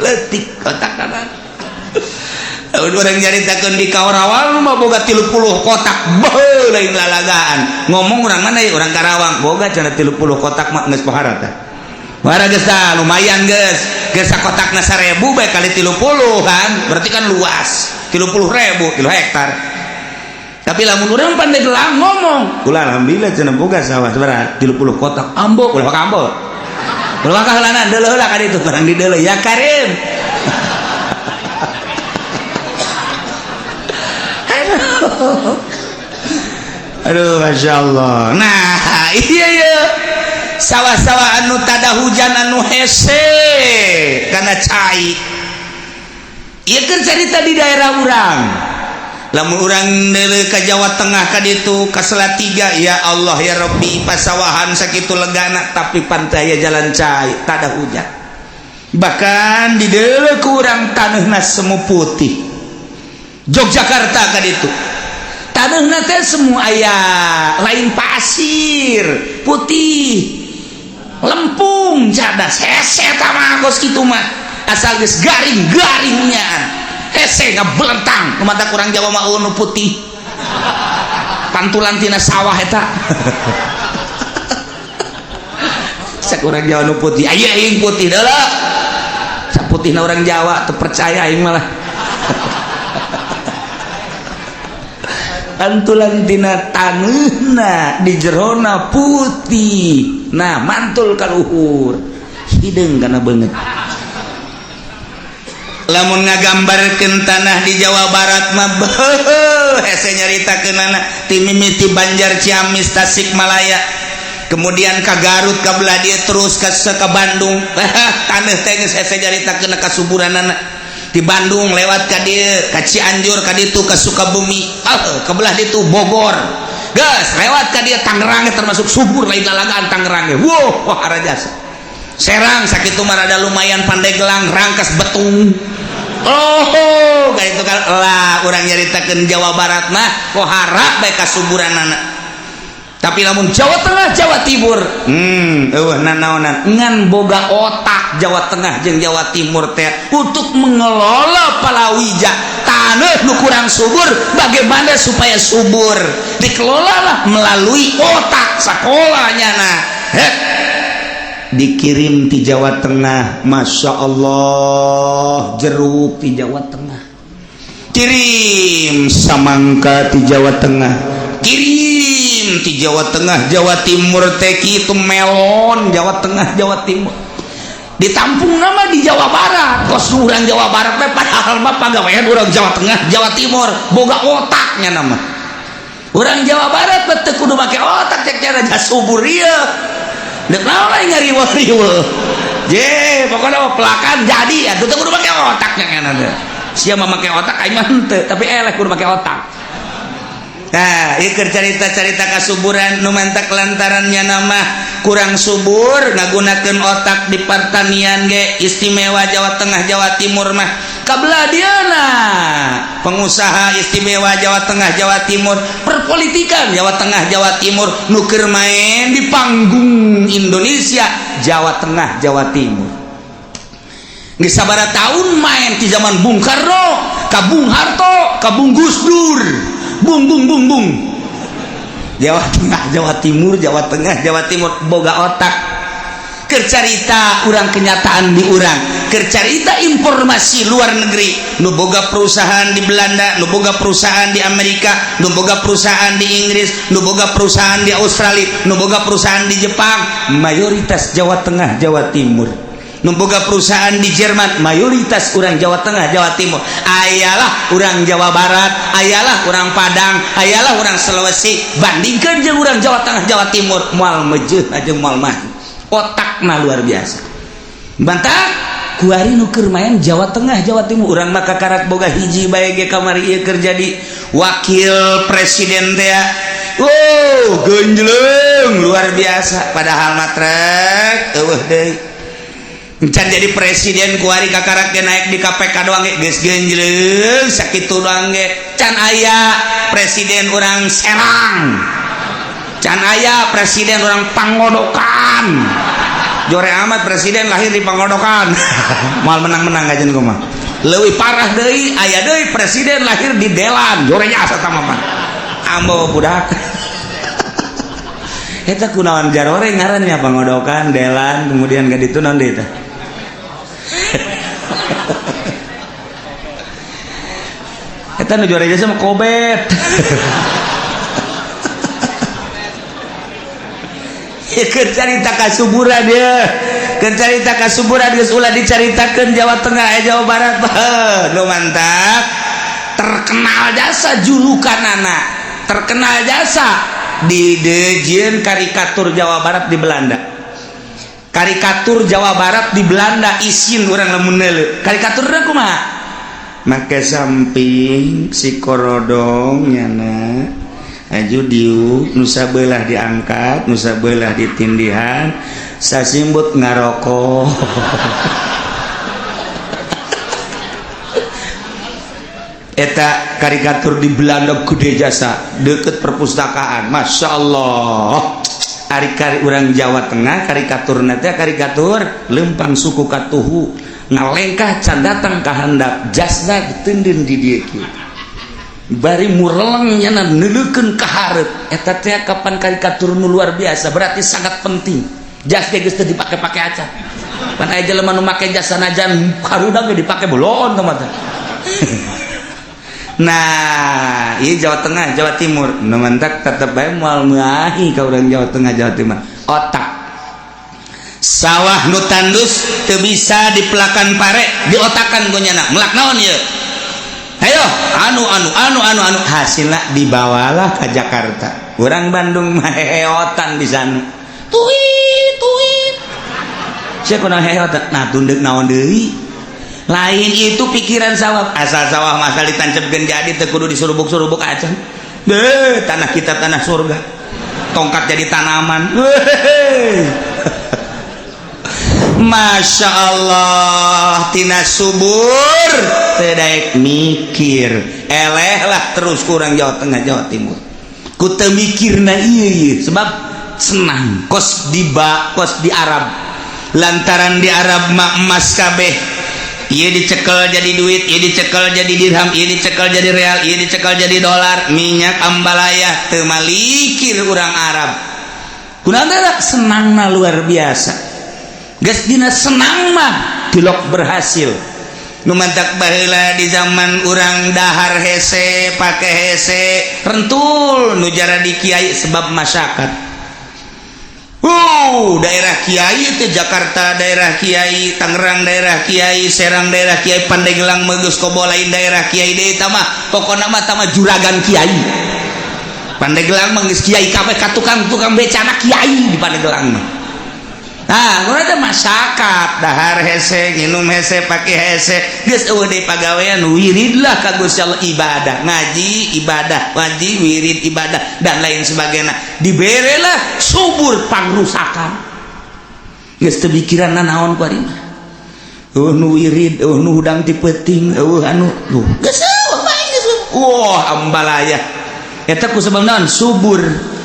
Letik kotakan. Urang nyaritakeun di Karawang mah boga 30 kotak, beuh, lain lalagaan. Ngomong urang mana ya, urang Karawang, boga cenah 30 kotak mah geus pohara teh. Pohara geus tah, lumayan geus. Geus sakotakna 1000 bae kali 30 kan, berarti kan luas. 30.000, 3 hektar. Tapi lamun urang Pandeglang ngomong, "Kula alhamdulillah cenah boga sawah sabaraha? 30 kotak." Ambo, ulah waka ambo. Ulah waka heulanan, deuleu heula ka ditu, barang dideuleu ya Karim. Aduh. Aduh, Masya Allah. Nah, iya iya. Sawah-sawah anu tada hujan anu hese karena cai. Ieu keur carita di daerah urang. Lamun urang deuleu ka Jawa Tengah ka ditu ka Salatiga, ya Allah ya Rabbi, pasawahan sakitu legana tapi pantai aya jalan cai, tada hujan. Bahkan di deuleu ku urang taneuhna semu putih. Yogyakarta ka ditu. Taneuhna teh semua aya lain pasir, putih. Lempung cadas hese eta mah kos kitu mah. Asal geus garing-garingnya. Hese ngabelentang, mata kurang Jawa mah nu putih. Pantulan tina sawah eta. Cek urang Jawa nu putih, aya aing putih deuleu. Saputihna urang Jawa teu percaya aing malah. Pantulan tina taneuhna di jerona putih. Nah, mantul ka luhur. Hideung kana beungeut. Lamun ngagambarkeun tanah di Jawa Barat mah beuh hese nyaritakeunana ti mimiti Banjar, Ciamis, Tasikmalaya, kemudian ka Garut, ka belah dieu terus ka Bandung. Taneuh teh geus hese nyaritakeun kasuburanana. Di Bandung lewat ka dieu, ka Cianjur, ka ditu ka Sukabumi, ka belah ditu Bogor. Geus lewat ka dieu Tangerang termasuk subur lain lalagaan Tangerang ge. Wow, wah arajasa. Serang sakitu mah rada lumayan, Pandeglang, Rangkas Betung. Oh, kayak itu kan lah urang nyaritakeun Jawa Barat mah kohara bae kasuburanana. Tapi lamun Jawa Tengah, Jawa Timur, eueuh nanaonan ngan boga otak Jawa Tengah jeung Jawa Timur teh untuk mengelola palawija taneuh nu kurang subur, bagaimana supaya subur? Dikelolalah melalui otak sekolahnya nah. Hek. Dikirim di Jawa Tengah, Masya Allah, jeruk di Jawa Tengah, kirim samangka di Jawa Tengah, kirim di Jawa Tengah, Jawa Timur teh kitu melon Jawa Tengah, Jawa Timur ditampung nama di Jawa Barat kos urang Jawa Barat teh padahal mah pagawean urang Jawa Tengah, Jawa Timur boga otaknya nama urang Jawa Barat teh kudu make otak cek cara subur ieu. Dek naon lain ngariweuh-riweuh. Je, pokoknya mah pelakan jadi atuh teu kudu make otak nya teh. Sia mah make otak aing mah henteu, tapi eleh kudu make otak. Nah, ieu keur carita-carita kasuburan nu mantak lantarannya nama kurang subur ngagunakeun otak di pertanian ge istimewa Jawa Tengah, Jawa Timur mah. Kabelah dieuna pengusaha istimewa Jawa Tengah, Jawa Timur, perpolitikan Jawa Tengah, Jawa Timur nu keur main di panggung Indonesia Jawa Tengah, Jawa Timur. Geus sabaraha tahun main di zaman Bung Karno, ka Bung Harto, ka Bung Gus Dur. Bung bung bung bung. Jawa Tengah, Jawa Timur, Jawa Tengah, Jawa Timur boga otak. Keur carita urang kenyataan di urang, keur carita informasi luar negeri, nu boga perusahaan di Belanda, nu boga perusahaan di Amerika, nu boga perusahaan di Inggris, nu boga perusahaan di Australia, nu boga perusahaan di Jepang, mayoritas Jawa Tengah, Jawa Timur. Nu boga perusahaan di Jerman, mayoritas urang Jawa Tengah, Jawa Timur. Ayalah urang Jawa Barat, ayalah urang Padang, ayalah urang Sulawesi, bandingkan jeung urang Jawa Tengah, Jawa Timur, moal mejeuh jeung moal mah. Otakna luar biasa. Bantah kuari nu keur main Jawa Tengah, Jawa Timur, urang mah kakarak boga hiji bae ge kamari ieu keur jadi wakil presiden teh. Wow, genjleng luar biasa padahal mah trek eueuh deui. Encan jadi presiden kuari kakarak ge naik di KPK doang ge geus genjleng sakitu doang ge. Can aya presiden urang Serang. Can aya presiden urang Pangodokan. Jore amat presiden lahir di Pangodokan. Moal menang-menang kajen kumaha. Leuwih parah deui aya deui presiden lahir di Delan. Jore asa tah mah. Ambo budak. Eta kunaon jarore ngarannya Pangodokan, Delan, kemudian ka ditu naon deui teh? Eta nu jore jasa mah kobet. Keur carita kasuburan ya, keur carita kasuburan geus ulah dicaritakeun Jawa Tengah, eh, Jawa Barat. Nu mantap terkenal jasa julukan anak, terkenal jasa di dijieun karikatur Jawa Barat di Belanda. Karikatur Jawa Barat di Belanda, isin urang lamun neuleu karikaturna. Kumaha? Make samping si korodong nyana aju diu, nu sabelah diangkat, nu sabelah ditindihan, sasimbut ngarokok. Eta karikatur di Belanda gede jasa, deket perpustakaan. Masya Allah. Ari kari urang Jawa Tengah karikatur nanti karikatur lempang suku katuhu, ngalengkah can datang ka handap, jasna ditendun di dieu kieu, bari mureleng nyana neuleukeun ka hareup. Eta teh kapan karikatur nu luar biasa, berarti sangat penting. Jas ge geus teu dipake-pake acan. Pan aya jelema nu make jas sanajan harudang ge dipake bolon teh mah. Nah, iya, Jawa Tengah, Jawa Timur nu mantak tetep bae moal meahi ka urang Jawa Tengah, Jawa Timur. Otak sawah nu tandus teu bisa dipelakan pare, diotakan ku nyana, melak naon ieu? Ayo anu anu anu anu anu, hasilna dibawalah ke Jakarta. Orang Bandung mah heheotan di sana, tuit tuit sia kunaon heheotan. Nah, tunduk naon deui? Lain itu pikiran sawah, asal sawah masal ditancapkeun jadi, teu kudu disurubuk-surubuk acan deh. Tanah kita tanah surga, tongkat jadi tanaman. Masya Allah, tina subur teu daek mikir, eleh lah terus kurang Jawa Tengah, Jawa Timur ku teu mikirna ieu ieu, sebab senang kos di ba kos di Arab. Lantaran di Arab mah emas kabeh. Ieu dicekel jadi duit, ieu dicekel jadi dirham, ieu dicekel jadi real, ieu dicekel jadi dolar. Minyak ambalaya teu malikir urang Arab. Kunaon teh? Senangna luar biasa. Geus dina senang mah tilok berhasil. Nu mantak baheula di zaman urang dahar hese, pake hese, rentul nu jaradi kiai sebab masyarakat. Daerah Kiai itu Jakarta daerah Kiai, Tangerang daerah Kiai, Serang daerah Kiai, Pandeglang geus komo lain daerah Kiai deui mah. Pokokna mah tama juragan Kiai. Pandeglang mah geus Kiai kabeh, ka tukang tukang becana Kiai di Pandeglang mah. Nah, ada masyarakat dahar hese, nginum hese, pakai hese, geus eueuh deui pagawean, wiridlah ka Gusti Allah, ibadah, ngaji ibadah, ngaji wirid ibadah dan lain sebagainya. Diberelah subur pangrusakan. Geus teu mikiran naon ku ari mah. Eueuh nu wirid, eueuh nu hudang ti peuting, eueuh anu tuh. Geus eueuh bae geus. Wah, ambalaya. Eta ku sebab naon? Subur.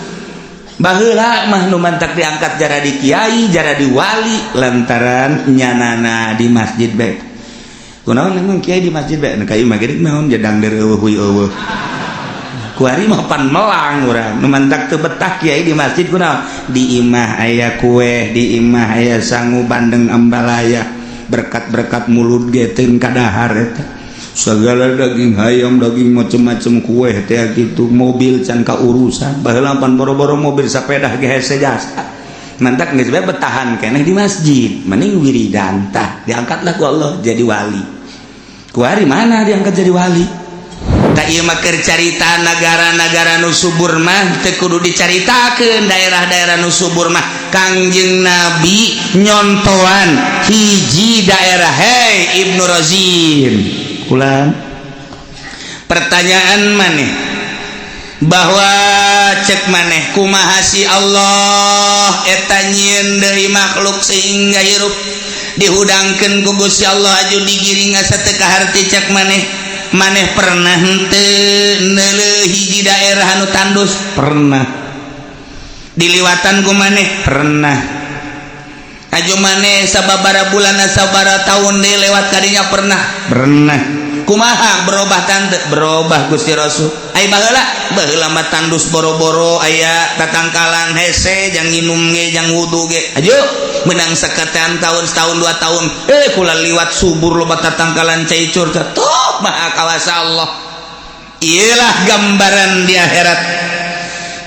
Baheula mah nu mantak diangkat jaradi kiai, jaradi wali lantaran nyanana di masjid bae. Kunaon emang kiai di masjid bae? Nu ka imah ge naon jedang der eueuh hui eueuh. Kuari mah pan melang urang. Nu mantak teu betah kiai di masjid kunaon? Di imah aya kue, di imah aya sangu bandeng ambalaya, berkat-berkat mulut ge teu kadahar eta. Segala daging ayam, daging macem-macem, kue teh gitu, mobil can kaurusan. Baheula pan boro-boro mobil, sepeda ge hese jasa. Mantak geus bae betahan keneh di masjid, mending wiridan. Tah, diangkatlah ku Allah jadi wali. Kuari mana diangkat jadi wali? Tak, ieu mah keur carita negara-negara nu subur mah teu kudu dicaritakeun. Daerah-daerah nu subur mah Kangjeng Nabi nyontoan hiji daerah. Hei Ibnu Razin, ulang pertanyaan maneh bahwa cek maneh kumaha si Allah eta nyieun deui makhluk sehingga hirup, dihudangkeun ku Gusti Allah aju digiring asa teu kaharti cek maneh. Maneh pernah henteu neuleuh hiji daerah anu tandus? Pernah diliwatan ku maneh? Pernah. Aju maneh sababara bulan, sababara tahun deui lewat kadinya? Pernah. Pernah. Kumaha, berubah tante? Berubah, Gusti Rasul. Ai baheula, baheula mah tandus, boro-boro aya tatangkalan, hese jang nginum ge, jang wudu ge. Aju menang seketean tahun, setahun, 2 tahun, eh, kula liwat subur, loba tatangkalan, cai curca tuh. Maha kawasa Allah. Iyalah gambaran di akhirat.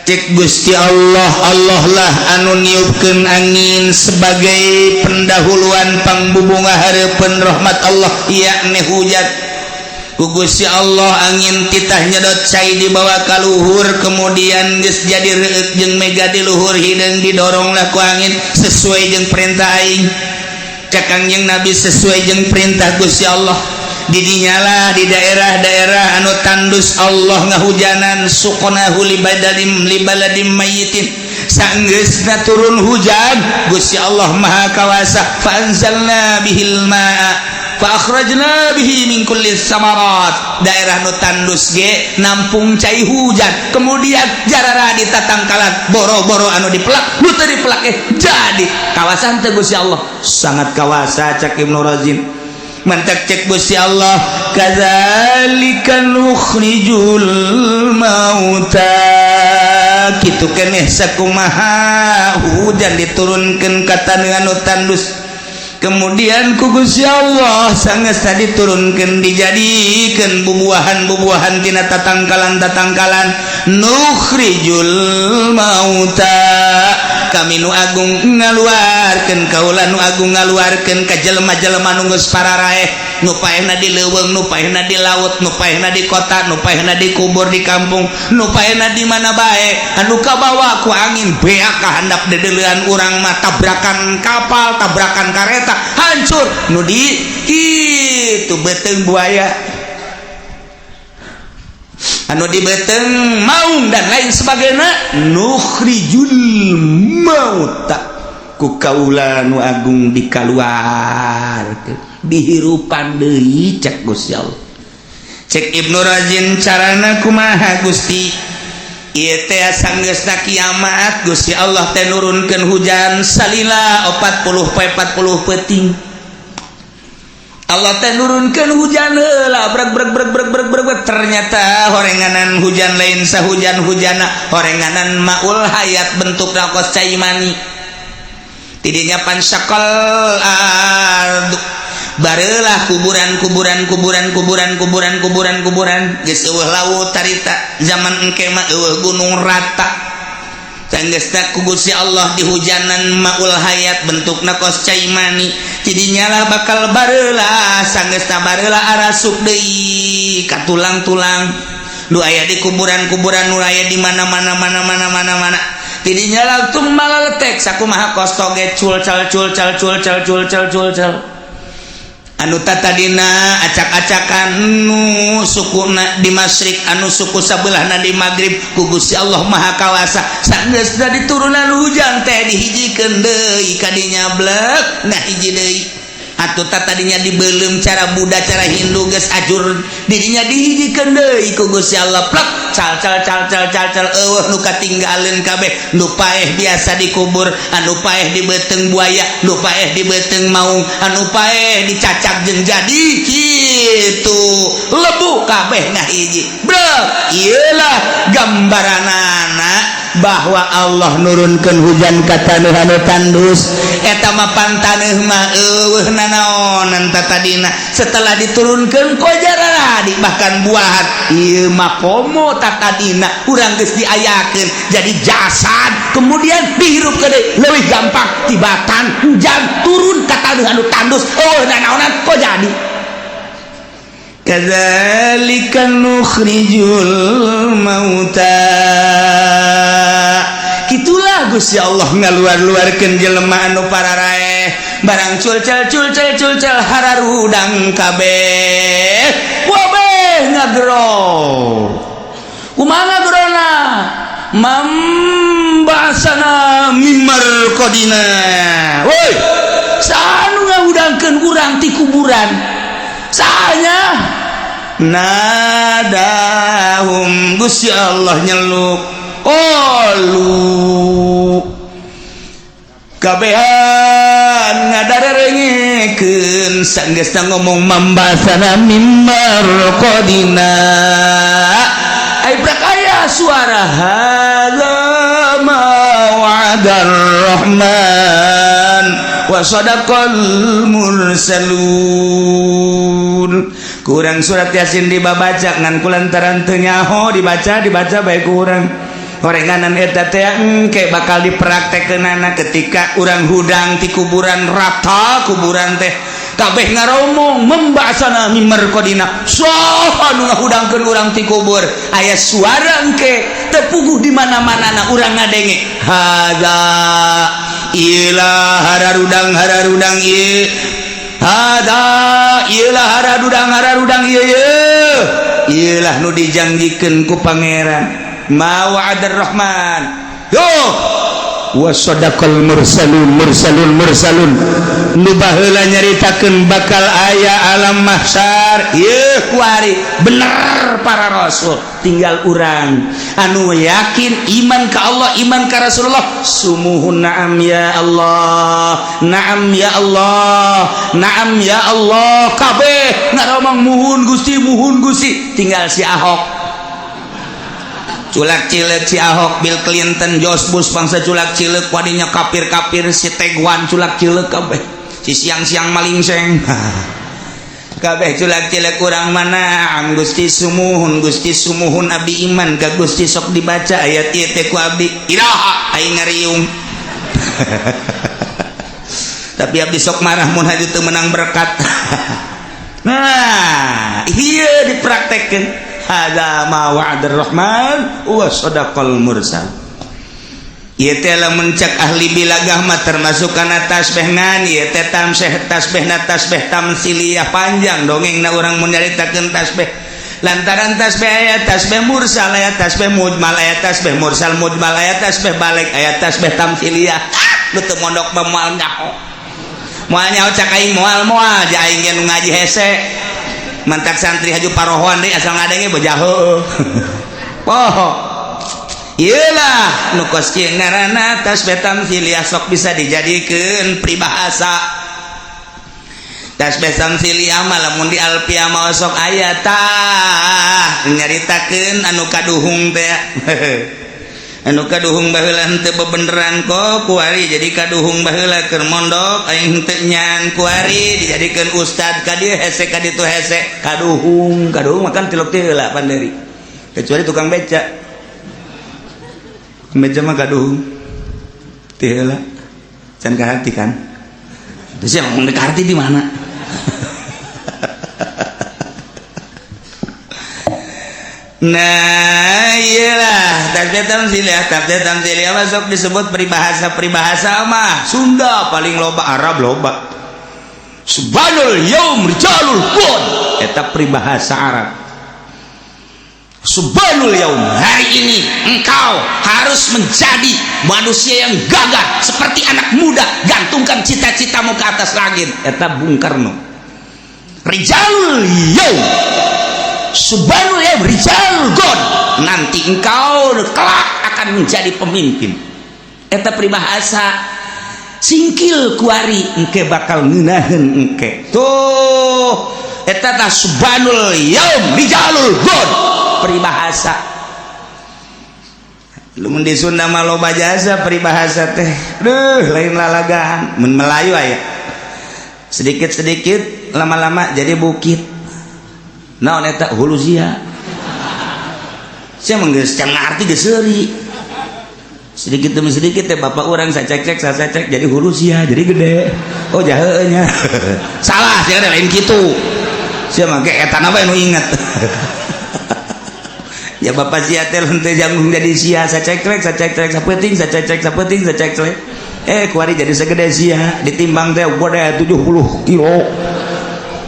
Cek Gusti Allah, Allah lah anu niupkeun angin sebagai pendahuluan pangbubunga hareupeun rahmat Allah, yakni hujan. Ku Gusti Allah angin titah nyedot cai dibawa ka luhur, kemudian geus jadi reueuk jeung mega di luhur, hideung didoronglah ku angin sesuai jeung perintah aing. Cek Kangjeng Nabi, sesuai jeung perintah Gusti Allah. Didinyalah di daerah-daerah anu tandus Allah ngahujanan, suqnahu libadalim libaladim mayyitin. Sanggeusna turun hujan, Gusti Allah Maha Kawasa, fa anzalna bihil ma'a fa akhrajna bihi min kulli samarat. Daerah nu tandus ge nampung cai hujan, kemudian jarara di tatangkalan, boro-boro anu dipelak, nu teu dipelak eh jadi kawasan teh. Gusti Allah sangat kawasa, cak Ibnu Razin. Mantak cek Gusti Allah, kadzalika nukhrijul mauta, kitu keneh sakumaha hujan diturunkeun ka taneuh anu tandus, kemudian ku Gusti Allah sanggeus diturunkeun dijadikeun bubuahan-bubuahan tina tatangkalan-tatangkalan. Nukhrijul mauta, kami nu agung ngaluarkeun, kaula nu agung ngaluarkeun ka jelema-jelema nu geus pararaeh, nu paehna di leuweung, nu paehna di laut, nu paehna di kota, nu paehna di kubur di kampung, nu paehna di mana bae, anu kabawa ku angin beak ka handap dedeulean urang mah, tabrakan kapal, tabrakan kareta, hancur, nu di kitu beuteung buaya, anu di beuteung maung, dan lain sebagainya. Nukhrijul mauta, ku kaula nu agung dikaluarkeun, dihirupan deui, cek Gusti Allah. Cek Ibnu Razin, carana kumaha, Gusti? Ieu teh sanggeusna kiamat, Gusti Allah teh nurunkeun hujan salila 40 poe 40 peuting. Allah teh nurunkeun hujan heula, breg breg breg breg breg breg. Ternyata horenganan hujan lain sahujan hujana, horenganan maul hayat, bentukna kos cai mani. Tidinya fansyaqqal ardu, barelah kuburan kuburan kuburan kuburan kuburan kuburan kuburan, geus eueuh laut tarita. Zaman engke mah eueuh gunung, rata. Sanggeusna ku Gusti Allah dihujanan maul hayat, bentukna kos cai mani, tidinya lah bakal barelah. Sanggeusna barelah, arasuk deui ka tulang-tulang nu aya di kuburan-kuburan, nu aya di mana-mana mana mana mana mana. Tidinya lah malah letek sakumaha kos toge, cul cal cul cal cul cal cul cal cul cal, anu tadina acak-acakan, nu sukuna di masyrik, anu suku sabelahna di maghrib. Ku Gusti Allah Maha Kawasa, sanggeusna diturunan hujan teh dihijikeun deui kadinya, blek nah hiji deui. Atuh tadinya dibelum cara Buddha, cara Hindu, geus ajur, dirinya dihijikeun deui ku Gusti Allah, plek cal cal cal cal cal cal, eueuh nu katinggaleun kabeh. Nu paeh biasa dikubur, anu paeh di beuteung buaya, nu paeh di beuteung maung, anu paeh dicacak jeung jadi kitu lebu, kabeh ngahiji, brek. Iyalah gambaranana bahwa Allah nurunkan hujan ka taneuh anu tandus. Eta mah pan taneuh mah eueuh nanaonan tadina, setelah diturunkan kojaradi bahkan buahan. Ieu mah komo tatadina urang geus diayakeun jadi jasad, kemudian dihirup ke deui, leuwih gampang tibatan hujan turun ka taneuh anu tandus, eueuh nanaonan, kok jadi. Kadzalika nukhrijul mauta, gitulah Gusti Allah ngaluar-luarkeun jelema anu pararaeh, barang culcal culcal culcal, hararudang kabeh, wabeh ngagero. Kumaha ngagerona? Man ba'atsana mim marqadina, woi, saha nu ngahudangkeun urang ti kuburan? Sahanya? Nadahum, Gusti Allah nyeluk, qalu, kabehan ngadarerengekeun. Sanggeusna ngomong man ba'atsana mim marqadina, ai prak aya suara, hadza ma wa'adar rahman wa sadaqal mursalun. Kurang surat Yasin dibabaca ngan kulantaran teu nyaho, dibaca dibaca bae kurang. Horenganan eta teh engke bakal dipraktekkeunana ketika urang hudang ti kuburan, rata kuburan teh, kabeh ngaromong, "Man ba'atsana mim marqodina?" Saha nu ngahudangkeun urang ti kubur? Aya suara engke teu puguh di mana-mana na urang ngadenge, "Hadza ila hararudang hararudang ieu, hadza ila hararudang hararudang ieu, ieu ieulah nu dijanjikeun ku Pangeran, ma wa'adar Rahman." Yo, wa sadaqal mursalun, mursalun, mursalun nu baheula nyaritakeun bakal aya alam mahsyar ieu kuari bener para rasul. Tinggal urang anu yakin iman ka Allah, iman ka Rasulullah. Sumuhun, na'am ya Allah, na'am ya Allah, na'am ya Allah. Kabeh ngaromong, "Muhun Gusti, muhun Gusti." Tinggal si Ahok culak cileuk, si Ahok, Bill Clinton, George Bush bangsa culak cileuk wadinya, kafir-kafir, si Teguan culak cileuk kabeh, si siang-siang malingseng kabeh culak cileuk. Urang mana am Gusti, sumuhun Gusti, sumuhun, abdi iman ka Gusti. Sok dibaca ayat ieu teh ku abdi, iraha aing ngariung? Tapi abdi sok marah mun haju teu menang berkat. Nah, iya, dipraktekkeun, hadza ma wa'adar Rahman wa sadaqal mursal. Ieu teh lamun cek ahli bilagah mah termasuk kana tasbih, ngan ieu teh tamseh tasbihna tasbih tamsiliyah. Panjang dongengna urang mun nyaritakeun tasbih, lantaran tasbih aya tasbih mursal, aya tasbih mujmal, aya tasbih mursal mujmal, aya tasbih balik, aya tasbih tamsiliyah. Nu teu mondok mah moal nyaho, moal nyaho. Cak aing moal, moal ja aing ge nu ngaji hese, mantak santri haju parohoan deui, asal ngadenge bejah heueuh poho. Iyalah nu kos kieu ngaranna tasbih tamsiliyah, sok bisa dijadikeun peribahasa. Tasbih tamsiliyah mah lamun di alfiah mah sok aya tah nyaritakeun anu kaduhung teh, anu kaduhung baheula henteu bebeneran kok kuari jadi kaduhung. Baheula keur mondok aing henteu nyan, kuari dijadikeun ustad, ka dieu hese, ka ditu hese, kaduhung. Kaduhung makan tilok teh heula panderi, kecuali tukang beca. Beca mah kaduhung teh heula can kaharti kan. Terus yang ngomong kaharti di mana? Nah, iyalah tasbih tamsiliyah. Tasbih tamsiliyah masuk disebut peribahasa. Peribahasa mah Sunda paling loba, Arab loba. Syubbanul yaum rijalul ghad, eta peribahasa Arab. Syubbanul yaum, hari ini engkau harus menjadi manusia yang gagah seperti anak muda, gantungkan cita-citamu ke atas langit. Eta Bung Karno. Rijalul yaum, syubbanul yaum rijal ghad, nanti engkau kelak akan menjadi pemimpin. Eta peribahasa singkil kuari engke bakal ngeunaheun engke tuh. Eta tah syubbanul yaum rijalul ghad, peribahasa. Lamun di Sunda mah loba jasa peribahasa teh, duh, lain lalagan. Mun Melayu aya sedikit-sedikit lama-lama jadi bukit. Naon eta? Hulu sia. Sia mah geus can ngarti, geus seuri sedikit demi sedikit teh. Bapak urang sacek-cek sacek jadi hulu sia, jadi gede. Oh, jaheuna nya salah sia, lain kitu. Sia mah ge eta na bae nu inget ya. Bapak sia teh henteu janggung jadi sia, sacek-cek sacek-cek sapeuting, sacek-cek sapeuting, sacek-cek, kuari jadi segede sia, ditimbang teh gede 70 kilo.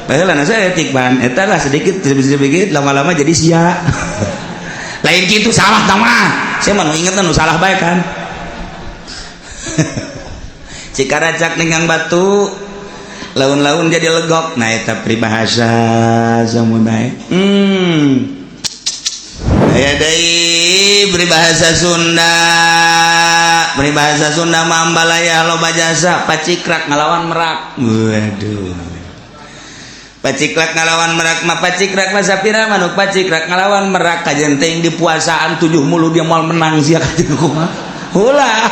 Baheula saya etik ban eta lah, sedikit sedikit lama-lama jadi sia. Lain gitu, salah mah. Saya mah nu inget nu salah bae kan. Cikaracak ninggang batu, laun-laun jadi legok. Nah, eta peribahasa semua bae. Aya deui peribahasa Sunda. Peribahasa Sunda mah ambalaya loba jasa. Pacikrak ngalawan merak. Waduh, paciklak ngalawan merak mah, pacikrak mah sapira manuk pacikrak ngalawan merak. Kajen teuing di puasaan tujuh mulu dia moal menang sia, kajen kumaha ulah.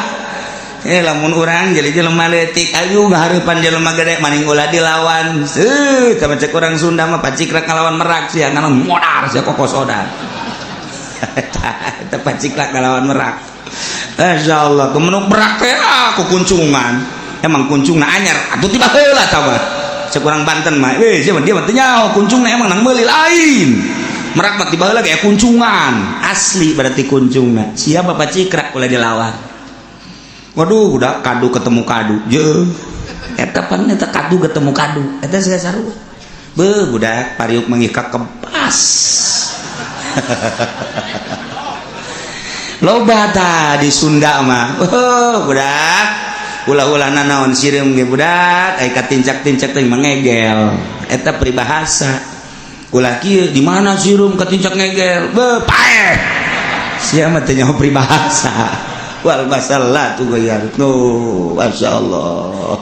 Lamun urang jadi jelema leutik ayu ngahareupan jelema gede, maning ulah dilawan. Seuh, sama cek urang Sunda mah, pacikrak ngalawan merak sia, ngalawan modar sia, kokosodar. Eta paciklak ngalawan merak. Masya Allah, kemenuk merak teh aku kuncungan. Emang kuncungna anyar atuh tiba heula tah mah. Cek urang Banten mah, eh siapa dia mah teu nyaho kuncungna emang nang meuli lain. Merak mah tiba heula kayak kuncungan. Asli berarti kuncungna. Siapa pacikrak ulah dilawan. Waduh, udah kadu ketemu kadu. Je. Eta pan eta kadu ketemu kadu. Eta saya sarua. Beuh, budak pariuk mengikak kempas. Loba tah di Sunda mah. Oh, budak. Ulah-ulah nanaon sireum ge budak, ai katincak-tincak teh mangegel. Eta peribahasa. Ulah kieu di mana sireum katincak ngegel? Beuh, paeh. Sia mah teu nyaho peribahasa. Wal masalah tuh gayar. No, masyaallah.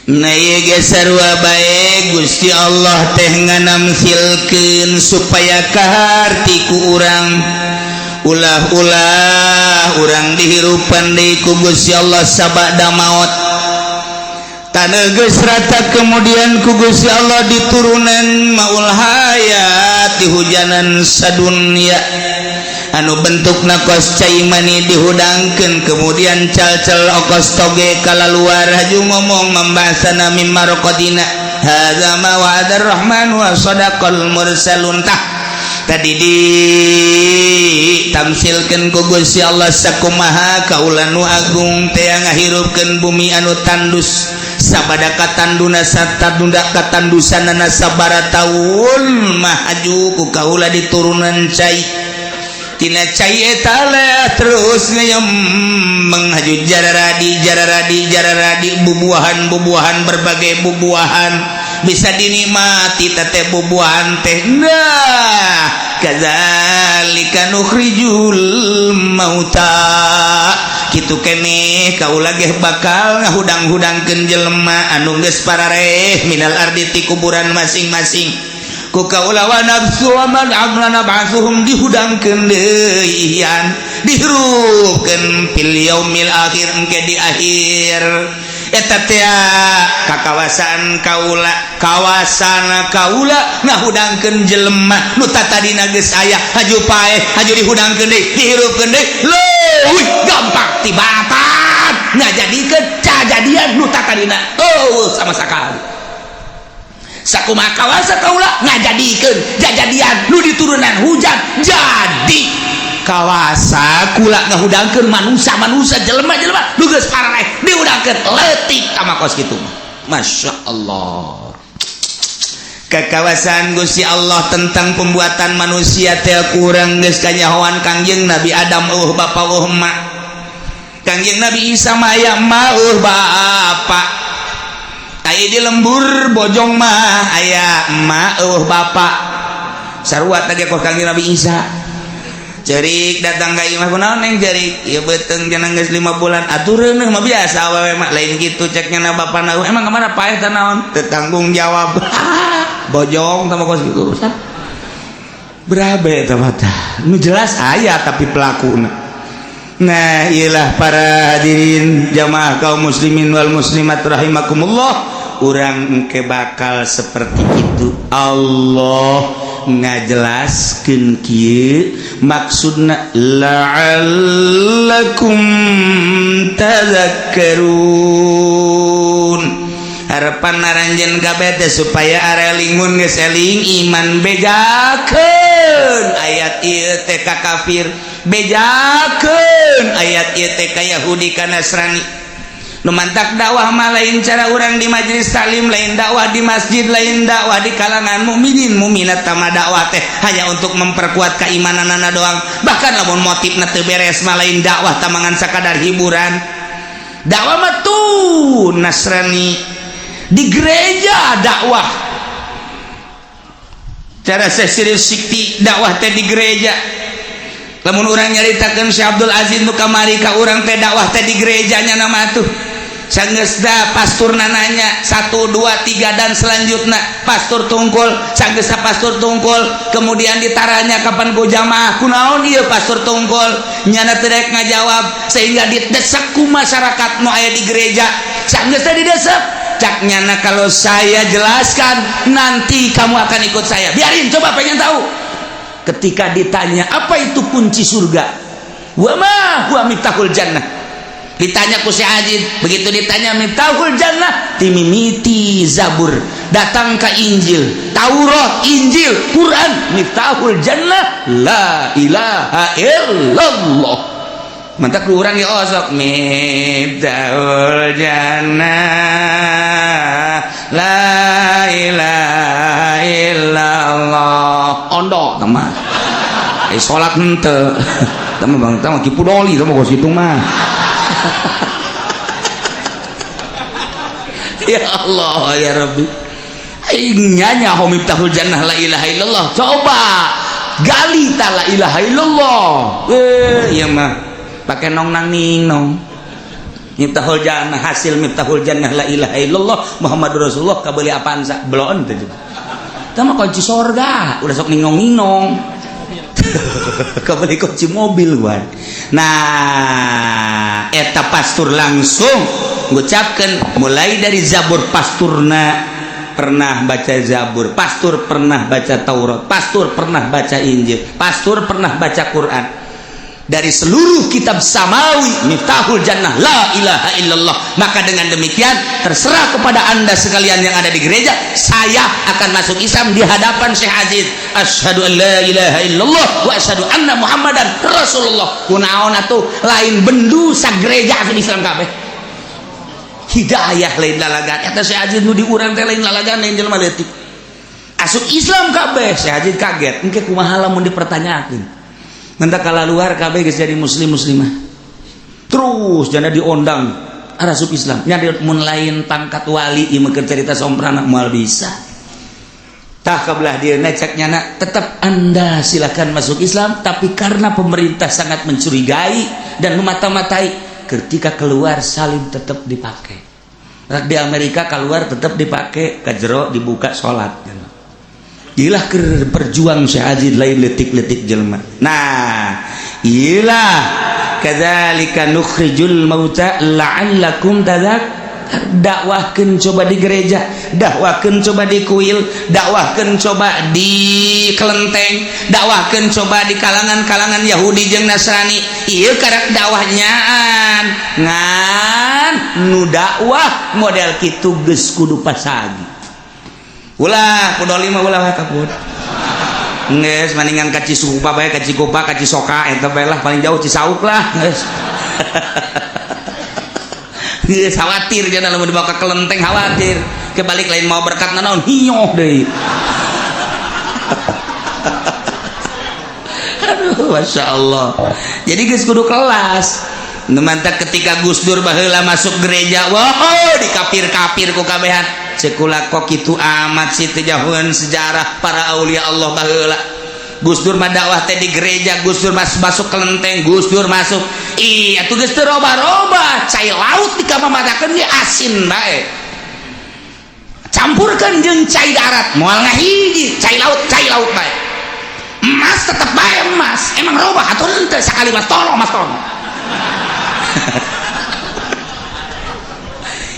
Nah, ieu ge sarua bae Gusti Allah teh nganamsilkeun supaya kaharti ku urang. Ulah-ulah urang dihirupan deui ku Gusti Allah sabada maot. Taneuh geus rata kemudian ku Gusti Allah diturunan maul hayat di hujanan sadunya anu bentukna kos cai mani dihudangkeun, kemudian cal-cal okos toge kalaluar haju ngomong membahasana mimma raqadina hadza ma wa'adar rahman wa sadaqal mursalun. Tah tadi ditamsilkeun ku Gusti Allah sakumaha kaula nu agung teh ngahirupkeun bumi anu tandus sabada katanduna satadunda katandusanana sabara taun mah haju ku kaula diturunan cai. Tina cai eta terus ngeyem menghaju jararadi jararadi jararadi bubuahan bubuahan berbagai bubuahan bisa dinikmati teh bubuahan teh. Nah, kadzalika nukhrijul mauta, kitu keneh kaula ge bakal ngahudang-hudangkeun jelema anu geus parareh minal ardi ti kuburan masing-masing ku kaula wa nafsu wa man amla nab'atsuhum dihudangkeun deui ian dihirupkeun fil yaumil akhir engke di akhir. Eta teh ka kawasan kaula, kawasan kaula ngahudangkeun jelema nu tatadina geus aya haju paeh haju dihudangkeun deui dihirupkeun deui leuwih gampang tibatan ngajadikeun cajadian nu tatadina eueuh sama sakali. Sakumaha kawasa kaula ngajadikeun jajadian nu diturunan hujan jadi kawasa kula ngahudangkeun manusia-manusia jelema-jelema nu geus parareh dihudangkeun leutik tama kos kitu. Masya Allah, kekawasan Gusti Allah tentang pembuatan manusia teh kurang geus kanyahoan. Kangjeng Nabi Adam eueuh bapa eueuh emak, Kangjeng Nabi Isa mah aya emak eueuh bapa. Aya di lembur Bojong mah aya emak eueuh bapa sarua tadi kos Kangjeng Nabi Isa. Cerik datang ka imah, "Kunaon, Neng?" Cerik, "Ieu beuteung cenah geus 5 bulan." "Atuh reuneuh mah biasa awewe mah." Lain kitu ceknya na bapana. "Emang kemana paeh teh naon?" "Teu tanggung jawab." Bojong sama kos kitu urusan berabe eta mah tah. Nu jelas aya tapi pelakuna. Nah, iyalah para hadirin jamaah kaum muslimin wal muslimat rahimakumullah, urang engke bakal seperti itu. Allah ngajelaskeun kieu maksudna la'allakum tadhakkarun. Harapan aranjeun kabeh teh supaya arelingun geus eling iman. Bejakeun ayat ieu teh ka kafir, bejakeun ayat ieu teh ka Yahudi, ka Nasrani. Nu mantak dakwah mah lain cara urang di majelis taklim, lain dakwah di masjid, lain dakwah di kalangan mukminin mukminat. Tama dakwah teh hanya untuk memperkuat keimananana doang. Bahkan lamun motifna teu beres mah lain dakwah, tamangan sakadar hiburan. Dakwah mah tuh Nasrani di gereja dakwah, cara serius sikti dakwah teh di gereja. Lamun urang nyaritakeun Syekh Abdul Aziz nu kamari ka urang teh, dakwah teh di gerejanya nama tuh sanggeus da pastur nanya satu dua tiga dan selanjutnya pastur tungkul. Sanggeus pastur tungkul kemudian ditaranya kapan ku jamaah, "Kunaon ieu pastur tungkul?" Nyana teu daek ngajawab sehingga didesak ku masyarakat nu aya di gereja. Sanggeus teh didesak, cak nyana, "Kalau saya jelaskan nanti kamu akan ikut saya, biarin, coba pengen tahu." Ketika ditanya apa itu kunci surga, wa ma huwa miftahul jannah, ditanya ku si Ajid, begitu ditanya miftahul jannah, timimiti Zabur datang ke Injil, Taurat, Injil, Quran, miftahul jannah la ilaha illallah. Mantap urang ya osok miftahul jannah la ilaha illallah, ondo teman salat henteu teman bang teman kipudoli teman kos kitu mah. Ya Allah ya Rabbi, aing nyaho miftahul jannah la ilaha illallah, coba gali ta la ilaha illallah. Ieu mah pake nong nang ning nong miftahul jannah, hasil miftahul jannah la ilaha illallah Muhammadur Rasulullah kabeuli apaan sa bloon teh juga. Tah mah kunci sorga udah sok ningong-ningong kebeli kunci mobil gua. Nah eta pastur langsung ngucapkeun mulai dari Zabur, pasturna pernah baca Zabur, pastur pernah baca Taurat, pastur pernah baca Injil, pastur pernah baca Quran. Dari seluruh kitab samawi miftahul jannah la ilaha illallah. Maka dengan demikian terserah kepada anda sekalian yang ada di gereja, saya akan masuk Islam di hadapan Syekh Aziz. Asyhadu an la ilaha illallah wa asyhadu anna Muhammadan Rasulullah. Kunaon atuh lain bendu sagereja asup Islam kabeh. Hidayah lain lalagan eta Syekh Aziz nu diurang teh lain lalagan, lain jelema leutik. Asup Islam kabeh. Syekh Aziz kaget, engke kumaha lamun dipertanyakeun. Mentah kala luar kabeh geus jadi muslim muslimah. Terus jana diondang arasup Islam. Nya mun lain pangkat wali ieu mah cerita somprana moal bisa. Tah kabelah dia cek nyana tetap Anda silakan masuk Islam, tapi karena pemerintah sangat mencurigai dan memata-matai, ketika keluar salim tetap dipakai. Rak di Amerika keluar tetap dipakai, ka jero dibuka salat. Ilah keur berjuang Syekh Aziz lain letik-letik jelema. Nah, ilah kadzalika nukhrijul mauta la'allakum tadzak. Dakwahkeun coba di gereja, dakwahkeun coba di kuil, dakwahkeun coba di kelenteng, dakwahkeun coba di kalangan-kalangan Yahudi jeung Nasrani. Ieu karak dakwahnyaan. Ngan nu dakwah model kitu geus kudu pasagi. Ulah pudoli mah ulah kaput. Geus mendingan ka Cisupa bae, ka Cikupa, ka Cisoka eta bae lah, paling jauh Cisauk lah geus. Geus khawatir jangan lamun dibawa ke kelenteng khawatir. Kebalik lain mau berkat nanaon hioh deui. Aduh, Masya Allah. Jadi geus kudu kelas. Nu mantak ketika Gus Dur baheula masuk gereja, wow dikapir-kapir ku kabehan. Cekula kok kitu amat sih teu jauheun sejarah para aulia Allah baheula. Gus Dur mah dakwah teh di gereja, Gus Dur masuk kelenteng, Gus Dur masuk. Ih, atuh geus teu roba-roba, cai laut dikamamatakeun ge asin bae. Campurkeun jeung cai darat, moal ngahiji, cai laut bae. Emas tetep bae emas, emang robah atuh henteu sakali mas tolong mas tolong.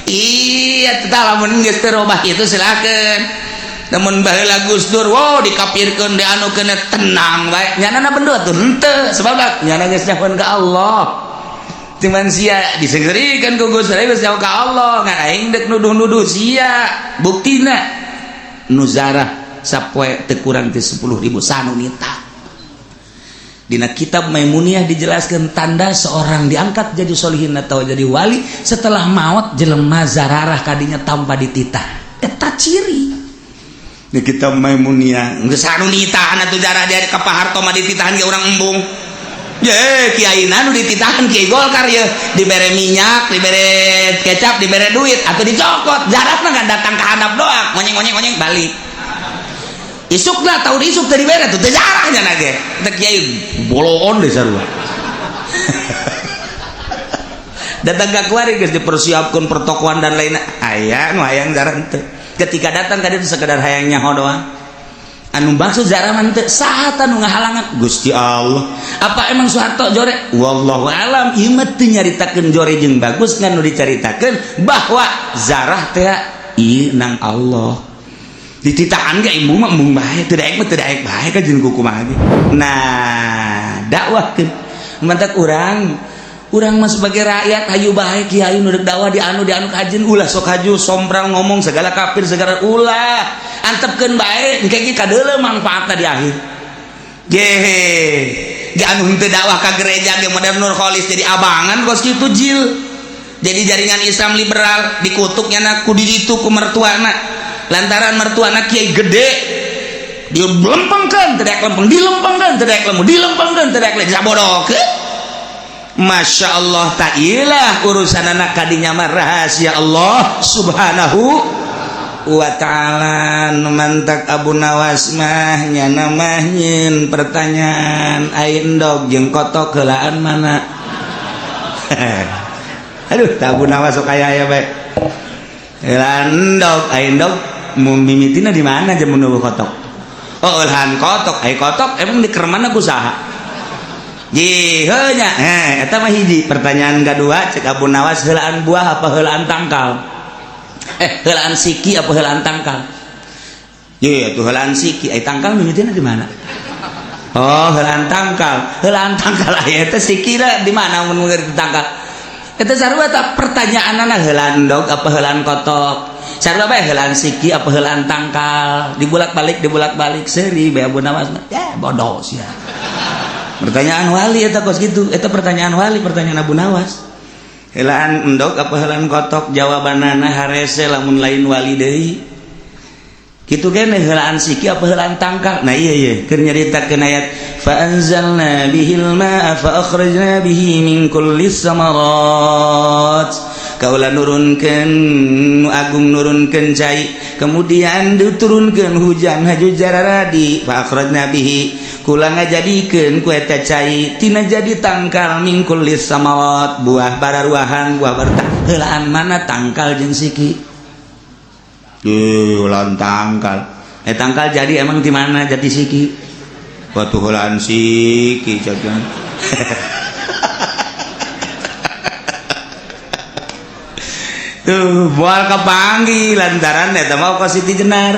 Iya, tetap lamun geus teu robah kitu silakeun. Namun baheula Gus Dur, wow dikapirkeun dianukeun tenang bae. Nyanana bendu atuh henteu, sebab nyana geus nyahoan ka Allah. Cuman sia disegerikeun ku Gus Dur geus nyaho ka Allah, ngan aing deuk nuduh-nuduh sia. Buktina nu zarah sapoe teu kurang ti 10.000 sanunita. Dina kitab Maimuniyah dijelaskan tanda seorang diangkat jadi solihin atau jadi wali setelah maut jelema zararah kadinya tanpa dititah. Eta ciri. Di kitab Maimuniyah geus sanunitahan atuh jarah dia ka Pak Harto mah dititahan ge urang embung. Ye, kiai nu dititahan kiai Golkar ye, dibere minyak, dibere kecap, dibere duit atau dicokot. Jarakna kan datang ke hadap doang, ngonyeng-ngonyeng balik. Isukna tahun isuk teu dibere tuh teu jarahnya na ge. Teh kiai boloon deh sarua. Datang ka kuari geus dipersiapkeun pertokoan dan lainnya. Aya nu hayang jarah henteu. Ketika datang ka dieu sekedar hayang nyaho doang. Anu maksud jarah mah henteu saha nu ngahalangan? Gusti Allah. Apa emang Soeharto jore? Wallahu alam. Ieu mah teu nyaritakeun jore jeung bagus ngan nu dicaritakeun bahwa zarah teh ieu nang Allah. Dititahan ge embung mah embung bae, teu daek mah teu daek bae ka jeung kumaha ge. Nah, dakwahkeun. Mantak urang urang mah sebagai rakyat hayu bae kiai nu deuk dakwah di anu kajen ulah sok haju somprang ngomong segala kafir segala ulah. Antepkeun bae engke ge kadeuleu mangfaatna di akhir. Gehe. Ge anu henteu dakwah ka gereja ge modern Nur Kholis jadi abangan kos kitu jil. Jadi jaringan Islam liberal dikutuknya na ku di ditu ku mertuana. Lantaran mertuana kiai gede dilempengkeun teu daek lempeng, dilempengkeun teu daek lempeng, dilempengkeun teu daek lempeng, sabodokeun. Masya Allah ta'ilah urusan anak kadinya mah rahasia Allah subhanahu wa ta'ala. Mantak Abu Nawas mah nyana mah nyeun pertanyaan ai endog jeung kotok heulaan mana. Aduh, tak Abu Nawas sok aya aya bae. Heulaan endog, ai endog mimitina di mana jeung mun kotok? Oh, heulaan kotok, ai kotok emang di kermana ku saha? Ji, heuh nya. Eta mah hiji. Pertanyaan kedua cek Abu Nawas heulaan buah apa heulaan tangkal? Heulaan siki apa heulaan tangkal? Ye, atuh heulaan siki, ai tangkal mimitina di mana? Oh, heulaan tangkal. Heulaan tangkal aya teh sikina di mana mun di tangkal? Eta sarua tak pertanyaanana heulaan endog apa heulaan kotok? Sarua bae heulaan siki apa heulaan tangkal? Dibulak-balik seuri bae Abu Nawas. Ya, bodoh sia. Pertanyaan wali eta kos kitu, eta pertanyaan wali, pertanyaan Abu Nawas. Heulaan endog apa heulaan kotok? Jawabanana harese lamun lain wali deui. Kitu kene heulaan siki apa heulaan tangkal? Nah iya iya, keur nyaritakeun ayat fa anzalna bihil ma'a fa akhrajna bihi min kulli samarat. Kaula nurunkeun nu agung nurunkeun cai, kemudian diturunkeun hujan haju jararadi fa akhrajna bihi kula ngajadikeun ku eta cai tina jadi tangkal min kulli samarat, buah bararuahan, buah bertah. Heulaan mana tangkal jeung siki? Heulaan tangkal. Tangkal jadi emang di mana jadi siki? Batu heulaan siki jajan. Tuh, moal kapanggih lantaran eta mah ka Siti Jenar.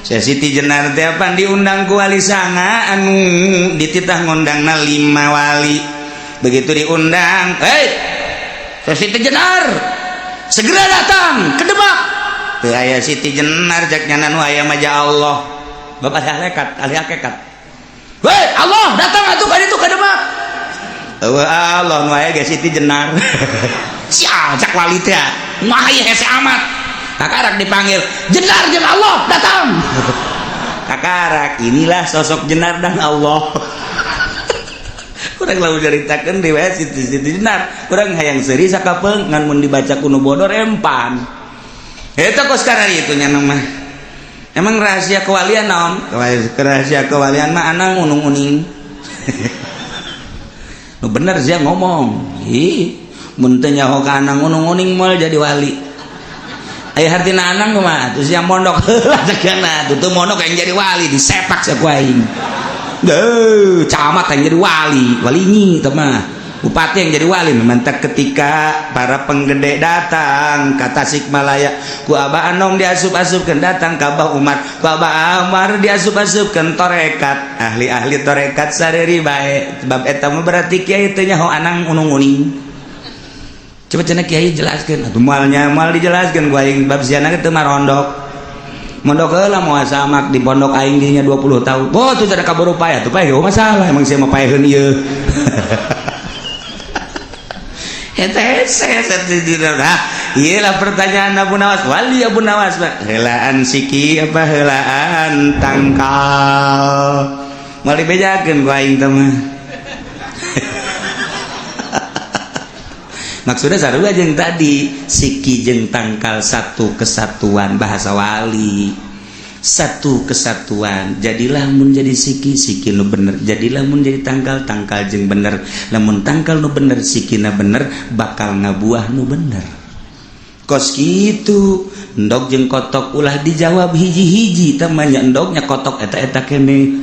Saya Siti Jenar teh apan diundang ku wali sanga anu dititah ngundangna 5 wali. Begitu diundang, "Hei, saya Siti Jenar, segera datang ke Demak." Teu aya Siti Jenar cek nyana nu aya mah ja Allah. Bapak ahli hakikat, ahli hakikat. "Hei, Allah datang atuh ka ditu ka Demak." Eueuh Allah nu aya ge Siti Jenar. Sia cak wali teh. Mah ieu hese amat. Kakarak dipanggil, "Jenar jeung Allah datang." Kakarak inilah sosok Jenar dan Allah. Kurang lalu ceritakan riwayat Siti Siti Jenar. Kurang hayang seuri sakapeung ngan mun dibaca ku nu bodor empan. Eta kos karena itu nya mah. Emang rahasia kewalian naon? Rahasia kewalian mah anang unung-uning. Nu bener sia ngomong. Ih, mun teu nyaho ka anang unung-uning moal jadi wali. Aya hartina anang kumaha? Terus yang mondok heula cekna, tuh mondok yang jadi wali disepak sia ku aing. Deuh, camat yang jadi wali, walinyi teh mah. Bupati yang jadi wali. Mantak ketika para penggede datang ke Tasikmalaya ku Abah Anom diasup-asupkeun, datang ka Abah Umar ku Abah Umar diasup-asupkeun torekat, ahli-ahli torekat sareri bae sebab eta mah berarti kiai teh nyaho anang unung-uning. Coba cenah kiai jelaskeun atuh moalnya moal dijelaskeun ku aing bab siana teu marondok. Mondok heula moal samak di pondok aing dinya 20 tahun. Oh tuh ada kabur upaya tuh paeh masalah emang sia mah paeheun ieu. Iyalah pertanyaan Abu Nawas, wali Abu Nawas heulaan siki apa heulaan tangkal? Moal dibejakeun ku aing teh mah. Maksudnya sarua jeung tadi siki jeung tangkal satu kesatuan bahasa wali. Satu kesatuan. Jadilah mun jadi siki, siki nu bener. Jadilah mun jadi tangkal, tangkal jeung bener. Lamun tangkal nu bener, sikina bener, bakal ngabuah nu bener. Kos kitu, endog jeung kotok ulah dijawab hiji-hiji, tah mah nya endognya kotok eta-eta kene.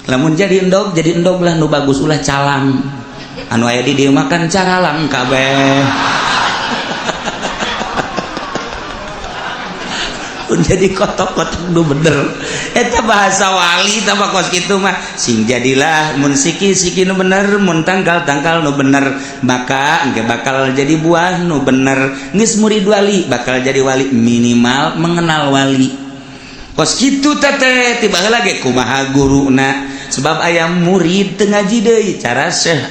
Lamun jadi endog lah nu bagus ulah calang. Anu aya di dieu makan caralang kabeh. Jadi kotok-kotok nu bener eta bahasa wali tambah kos kitu mah. Sing jadilah mun siki-siki nu bener, mun tangkal-tangkal nu bener, maka engke bakal jadi buah nu bener. Geus murid wali bakal jadi wali, minimal mengenal wali kos kitu teh. Tiba lagi kumaha guruna, sebab aya murid teu ngaji deui cara Syekh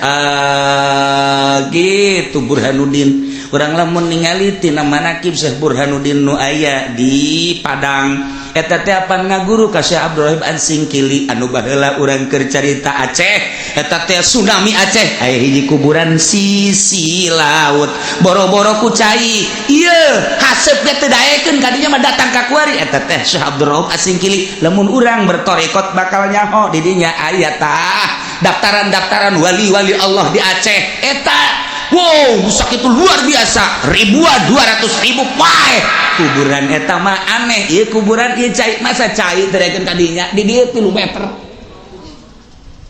gitu Burhanuddin. Urang lamun ningali tina manakib Syekh Burhanuddin nu aya di Padang, eta teh apan ngaguru ka Syekh Abdurrahim An-Singkili anu baheula urang keur carita Aceh. Eta teh tsunami Aceh, aya hiji kuburan sisi laut, boro-boro ku cai ieu haseup ge teu daekeun kadinya mah datang ka kuari. Eta teh Syekh Abdurrahim As-Singkili. Lamun urang bertorekot bakal nyaho di dinya aya tah daftaran-daftaran wali-wali Allah di Aceh eta. Wow, itu luar biasa, ribuan, 200.000 pae kuburan eta mah. Aneh ieu kuburan ieu, cai masa cai teu daekeun kadinya? Di dieu 3 meter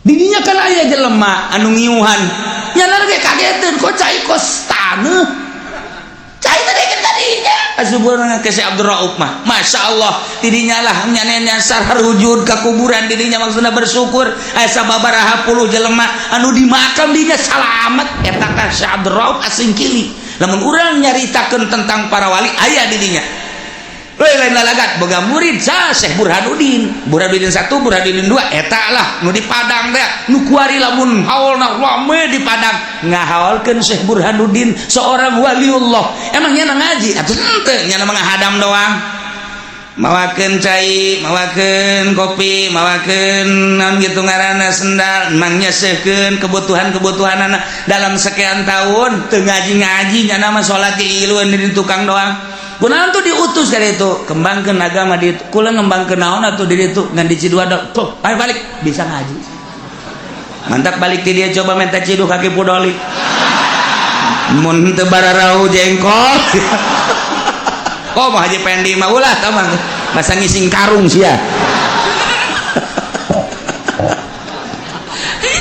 di dinya kan aya jelema anu ngiuhan nya ge kageteun, kok cai kos taneuh, cai teu daekeun kadinya. Asubuhan ke si Abdul Rauf mah, Masya Allah, tidinya lah nyane nyasar wujud ka kuburan didinya, maksudna bersyukur aya sababaraha puluh jelema anu di makam dinya salamet. Eta ka Syekh Abdul Rauf Asingkili. Lamun urang nyaritakeun tentang para wali aya di dinya. Lain lain lalagat boga murid sa Syekh Burhanuddin, Burhanuddin satu, Burhanuddin dua, eta lah nu di Padang teh, nu kuari lamun haolna rame di Padang ngahaolkeun Syekh Burhanuddin, seorang waliullah. Emang nya ngaji atuh henteu? Nya mah ngahadam doang, mawakeun cai, mawakeun kopi, mawakeun naon gitu ngaranna, sendal, emang nyesehkeun kebutuhan-kebutuhan anak dalam sekian tahun teu ngaji-ngaji. Nya mah salat di iluan di tukang doang. Kunaon tuh diutus dari itu kembangkeun agama di kula, ngembangkeun naon atuh di ditu ngan di Ciduada tuh. Ayo balik bisa ngaji, mantap. Balik ti dia coba minta ciduh kaki pudoli mun teu bararau jengkol. Oh, mau Haji Pendi mah ulah tamang masa ngising karung sia.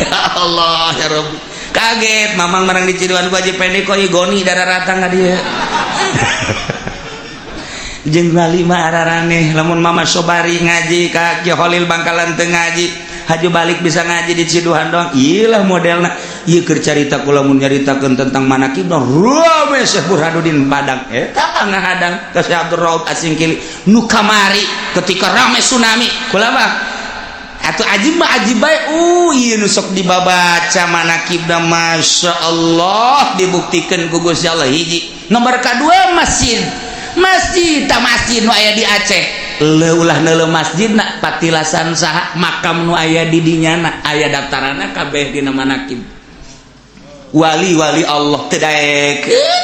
Ya Allah ya Rabbi, kaget mamang marang di Ciduan ku Haji Pendi, kok goni darah ratang ka dieu jeung wali mah araraneh. Lamun Mama Sobari ngaji ka Ki Holil Bangkalan teu ngaji, haju balik bisa ngaji di Ciduhan doang. Iyalah modelna ieu keur carita kula. Mun nyaritakeun tentang manakib rame Syekh Burhanuddin Padang eta ngahadang ka Syekh Abdul Rauf Asingkili nu kamari ketika rame tsunami. Kula mah atuh ajib mah ajib bae. Ieu nu sok dibabaca manakibna, Masya Allah, dibuktikan ku Gusti Allah. Hiji nomor kedua, masjid, masjid tak masjid nu aya di Aceh. Leulah neuleuh masjid nak patilasan saha makam nu aya di dinya na aya daftaranna kabeh dina manakib wali-wali Allah. Teu daekeun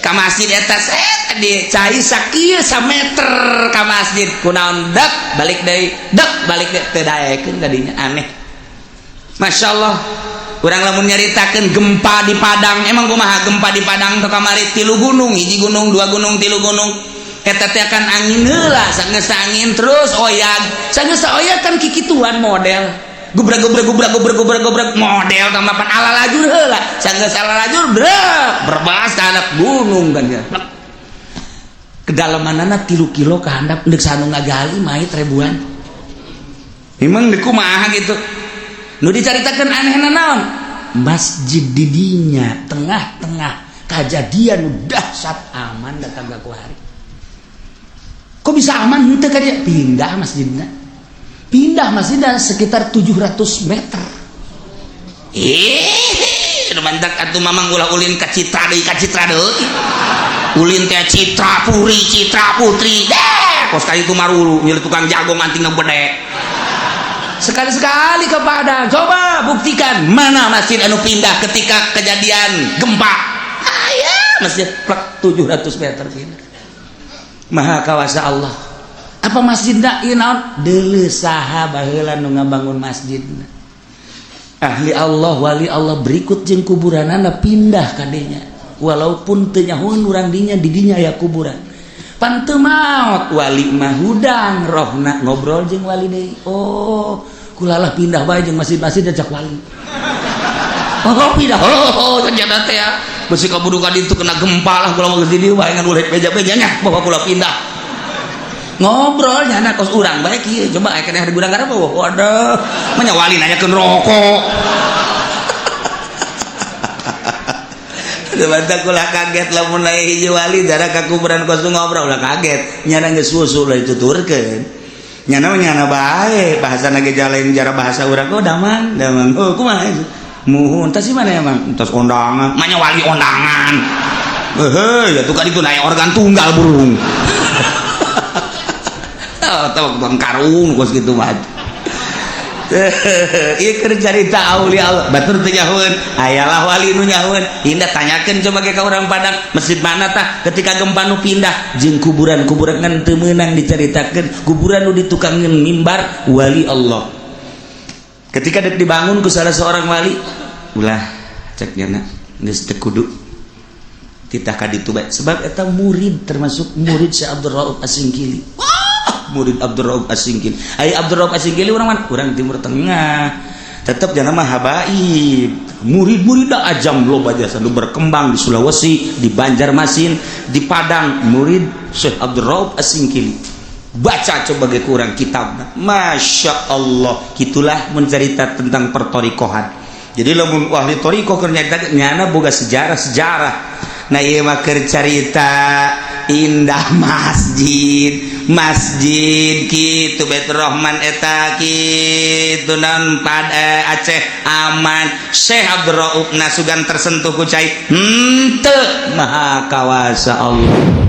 ka masjid eta, set di cai sakieu sameter ka masjid, kunaon dek balik deui, dek balik deui, teu daekeun ka dinya. Aneh, Masya Allah. Kurang lamun nyaritakeun gempa di Padang, emang kumaha gempa di Padang tuh kamari? Tilu gunung, hiji gunung, dua gunung, tilu gunung. Eta teh akan angin heula, sanggeus angin terus oyag, sanggeus oyag kan kikituan model gubrak gubrak gubrak gubrak gubrak gubrak model tambahan ala lajur heula, sanggeus ala lajur brek berbas ka anak gunung kan ya. Kedalamanana 3 kilo ke handap, deuk sanu ngagali mait ribuan. Emang deuk kumaha gitu nu dicaritakeun? Anehna naon? Masjid didinya tengah-tengah kejadian nu dahsyat aman datang ka kuari. Kok bisa aman henteu ka dia? Pindah masjidna, pindah masjidna sekitar 700 meter. Eh, mantak atuh mamang ulah ulin ka Citra deui, ka Citra deui ulin teh, Citra Puri, Citra Putri deh kos ka itu marulu nyeri tukang jago anting bedek. Sekali-sekali ke Padang, coba buktikan mana masjid anu pindah ketika kejadian gempa. Aya masjid plek 700 meter pindah. Maha kawasa Allah. Apa masjidna ieu naon? Deuleu saha baheula nu ngabangun masjidna, ahli Allah, wali Allah. Berikut jeung kuburanana pindah kadenya, walaupun teu nyahoeun urang dinya di dinya aya kuburan. Pan teu maot wali mah, hudang rohna ngobrol jeung wali deui. Oh, kulalah pindah bae jeung masjid-masjid ajak wali. Oh, pindah. Oh, ternyata teh ya besi kaburu ka ditu kena gempa lah. Kula mah geus di dieu bae ngan ulah beja-bejanya bahwa kula pindah. Ngobrol nyana kos urang bae kieu, coba aya keneh di gudang garam. Waduh, mah wali nanyakeun rokok. Coba kula kaget lamun aya hiji wali darah ka kuburan kos ngobrol, ulah kaget. Nyana geus susu lah dituturkeun. Nyana mah nyana bae, bahasana ge lain jara bahasa urang. Oh, damang, damang. Oh, kumaha? Muhun, tas mana emang? Tas kondangan, manya wali kondangan. Heh, ya tuh kan itu naik organ tunggal burung. Oh, tahu tukang karung kos gitu mah. Ieu keur carita aulia Allah. Batur teu nyahoeun, ayalah wali nu nyahoeun. Indah tanyakeun coba ke ka urang Padang, masjid mana tah ketika gempa nu pindah jeung kuburan-kuburan ngan teu meunang dicaritakeun, kuburan nu ditukangkeun mimbar wali Allah. Ketika dek dibangun ku salah seorang wali, ulah cek nyana geus teu kudu titah ka ditu bae, sebab eta murid, termasuk murid Syekh Abdul Rauf Asingkili. Wah, murid Abdul Rauf Asingkili. Ai Abdul Rauf Asingkili urang mana? Urang Timur Tengah. Tetep jangan mah habaib. Murid-murid dah ajam loba jasa nu berkembang di Sulawesi, di Banjarmasin, di Padang, murid Syekh Abdul Rauf Asingkili. Baca coba ge kurang kitab, Masya Allah. Gitulah mencerita tentang pertorikohan. Jadi lamun ahli torikoh keur nyarita, nyana boga sejarah-sejarah. Nah, ieu mah keur carita indah masjid masjid kitu Baitur Rahman eta kitu non pad Aceh aman. Syekh Abdul Rauf nasugan tersentuh ku cai henteu, maha kawasa Allah.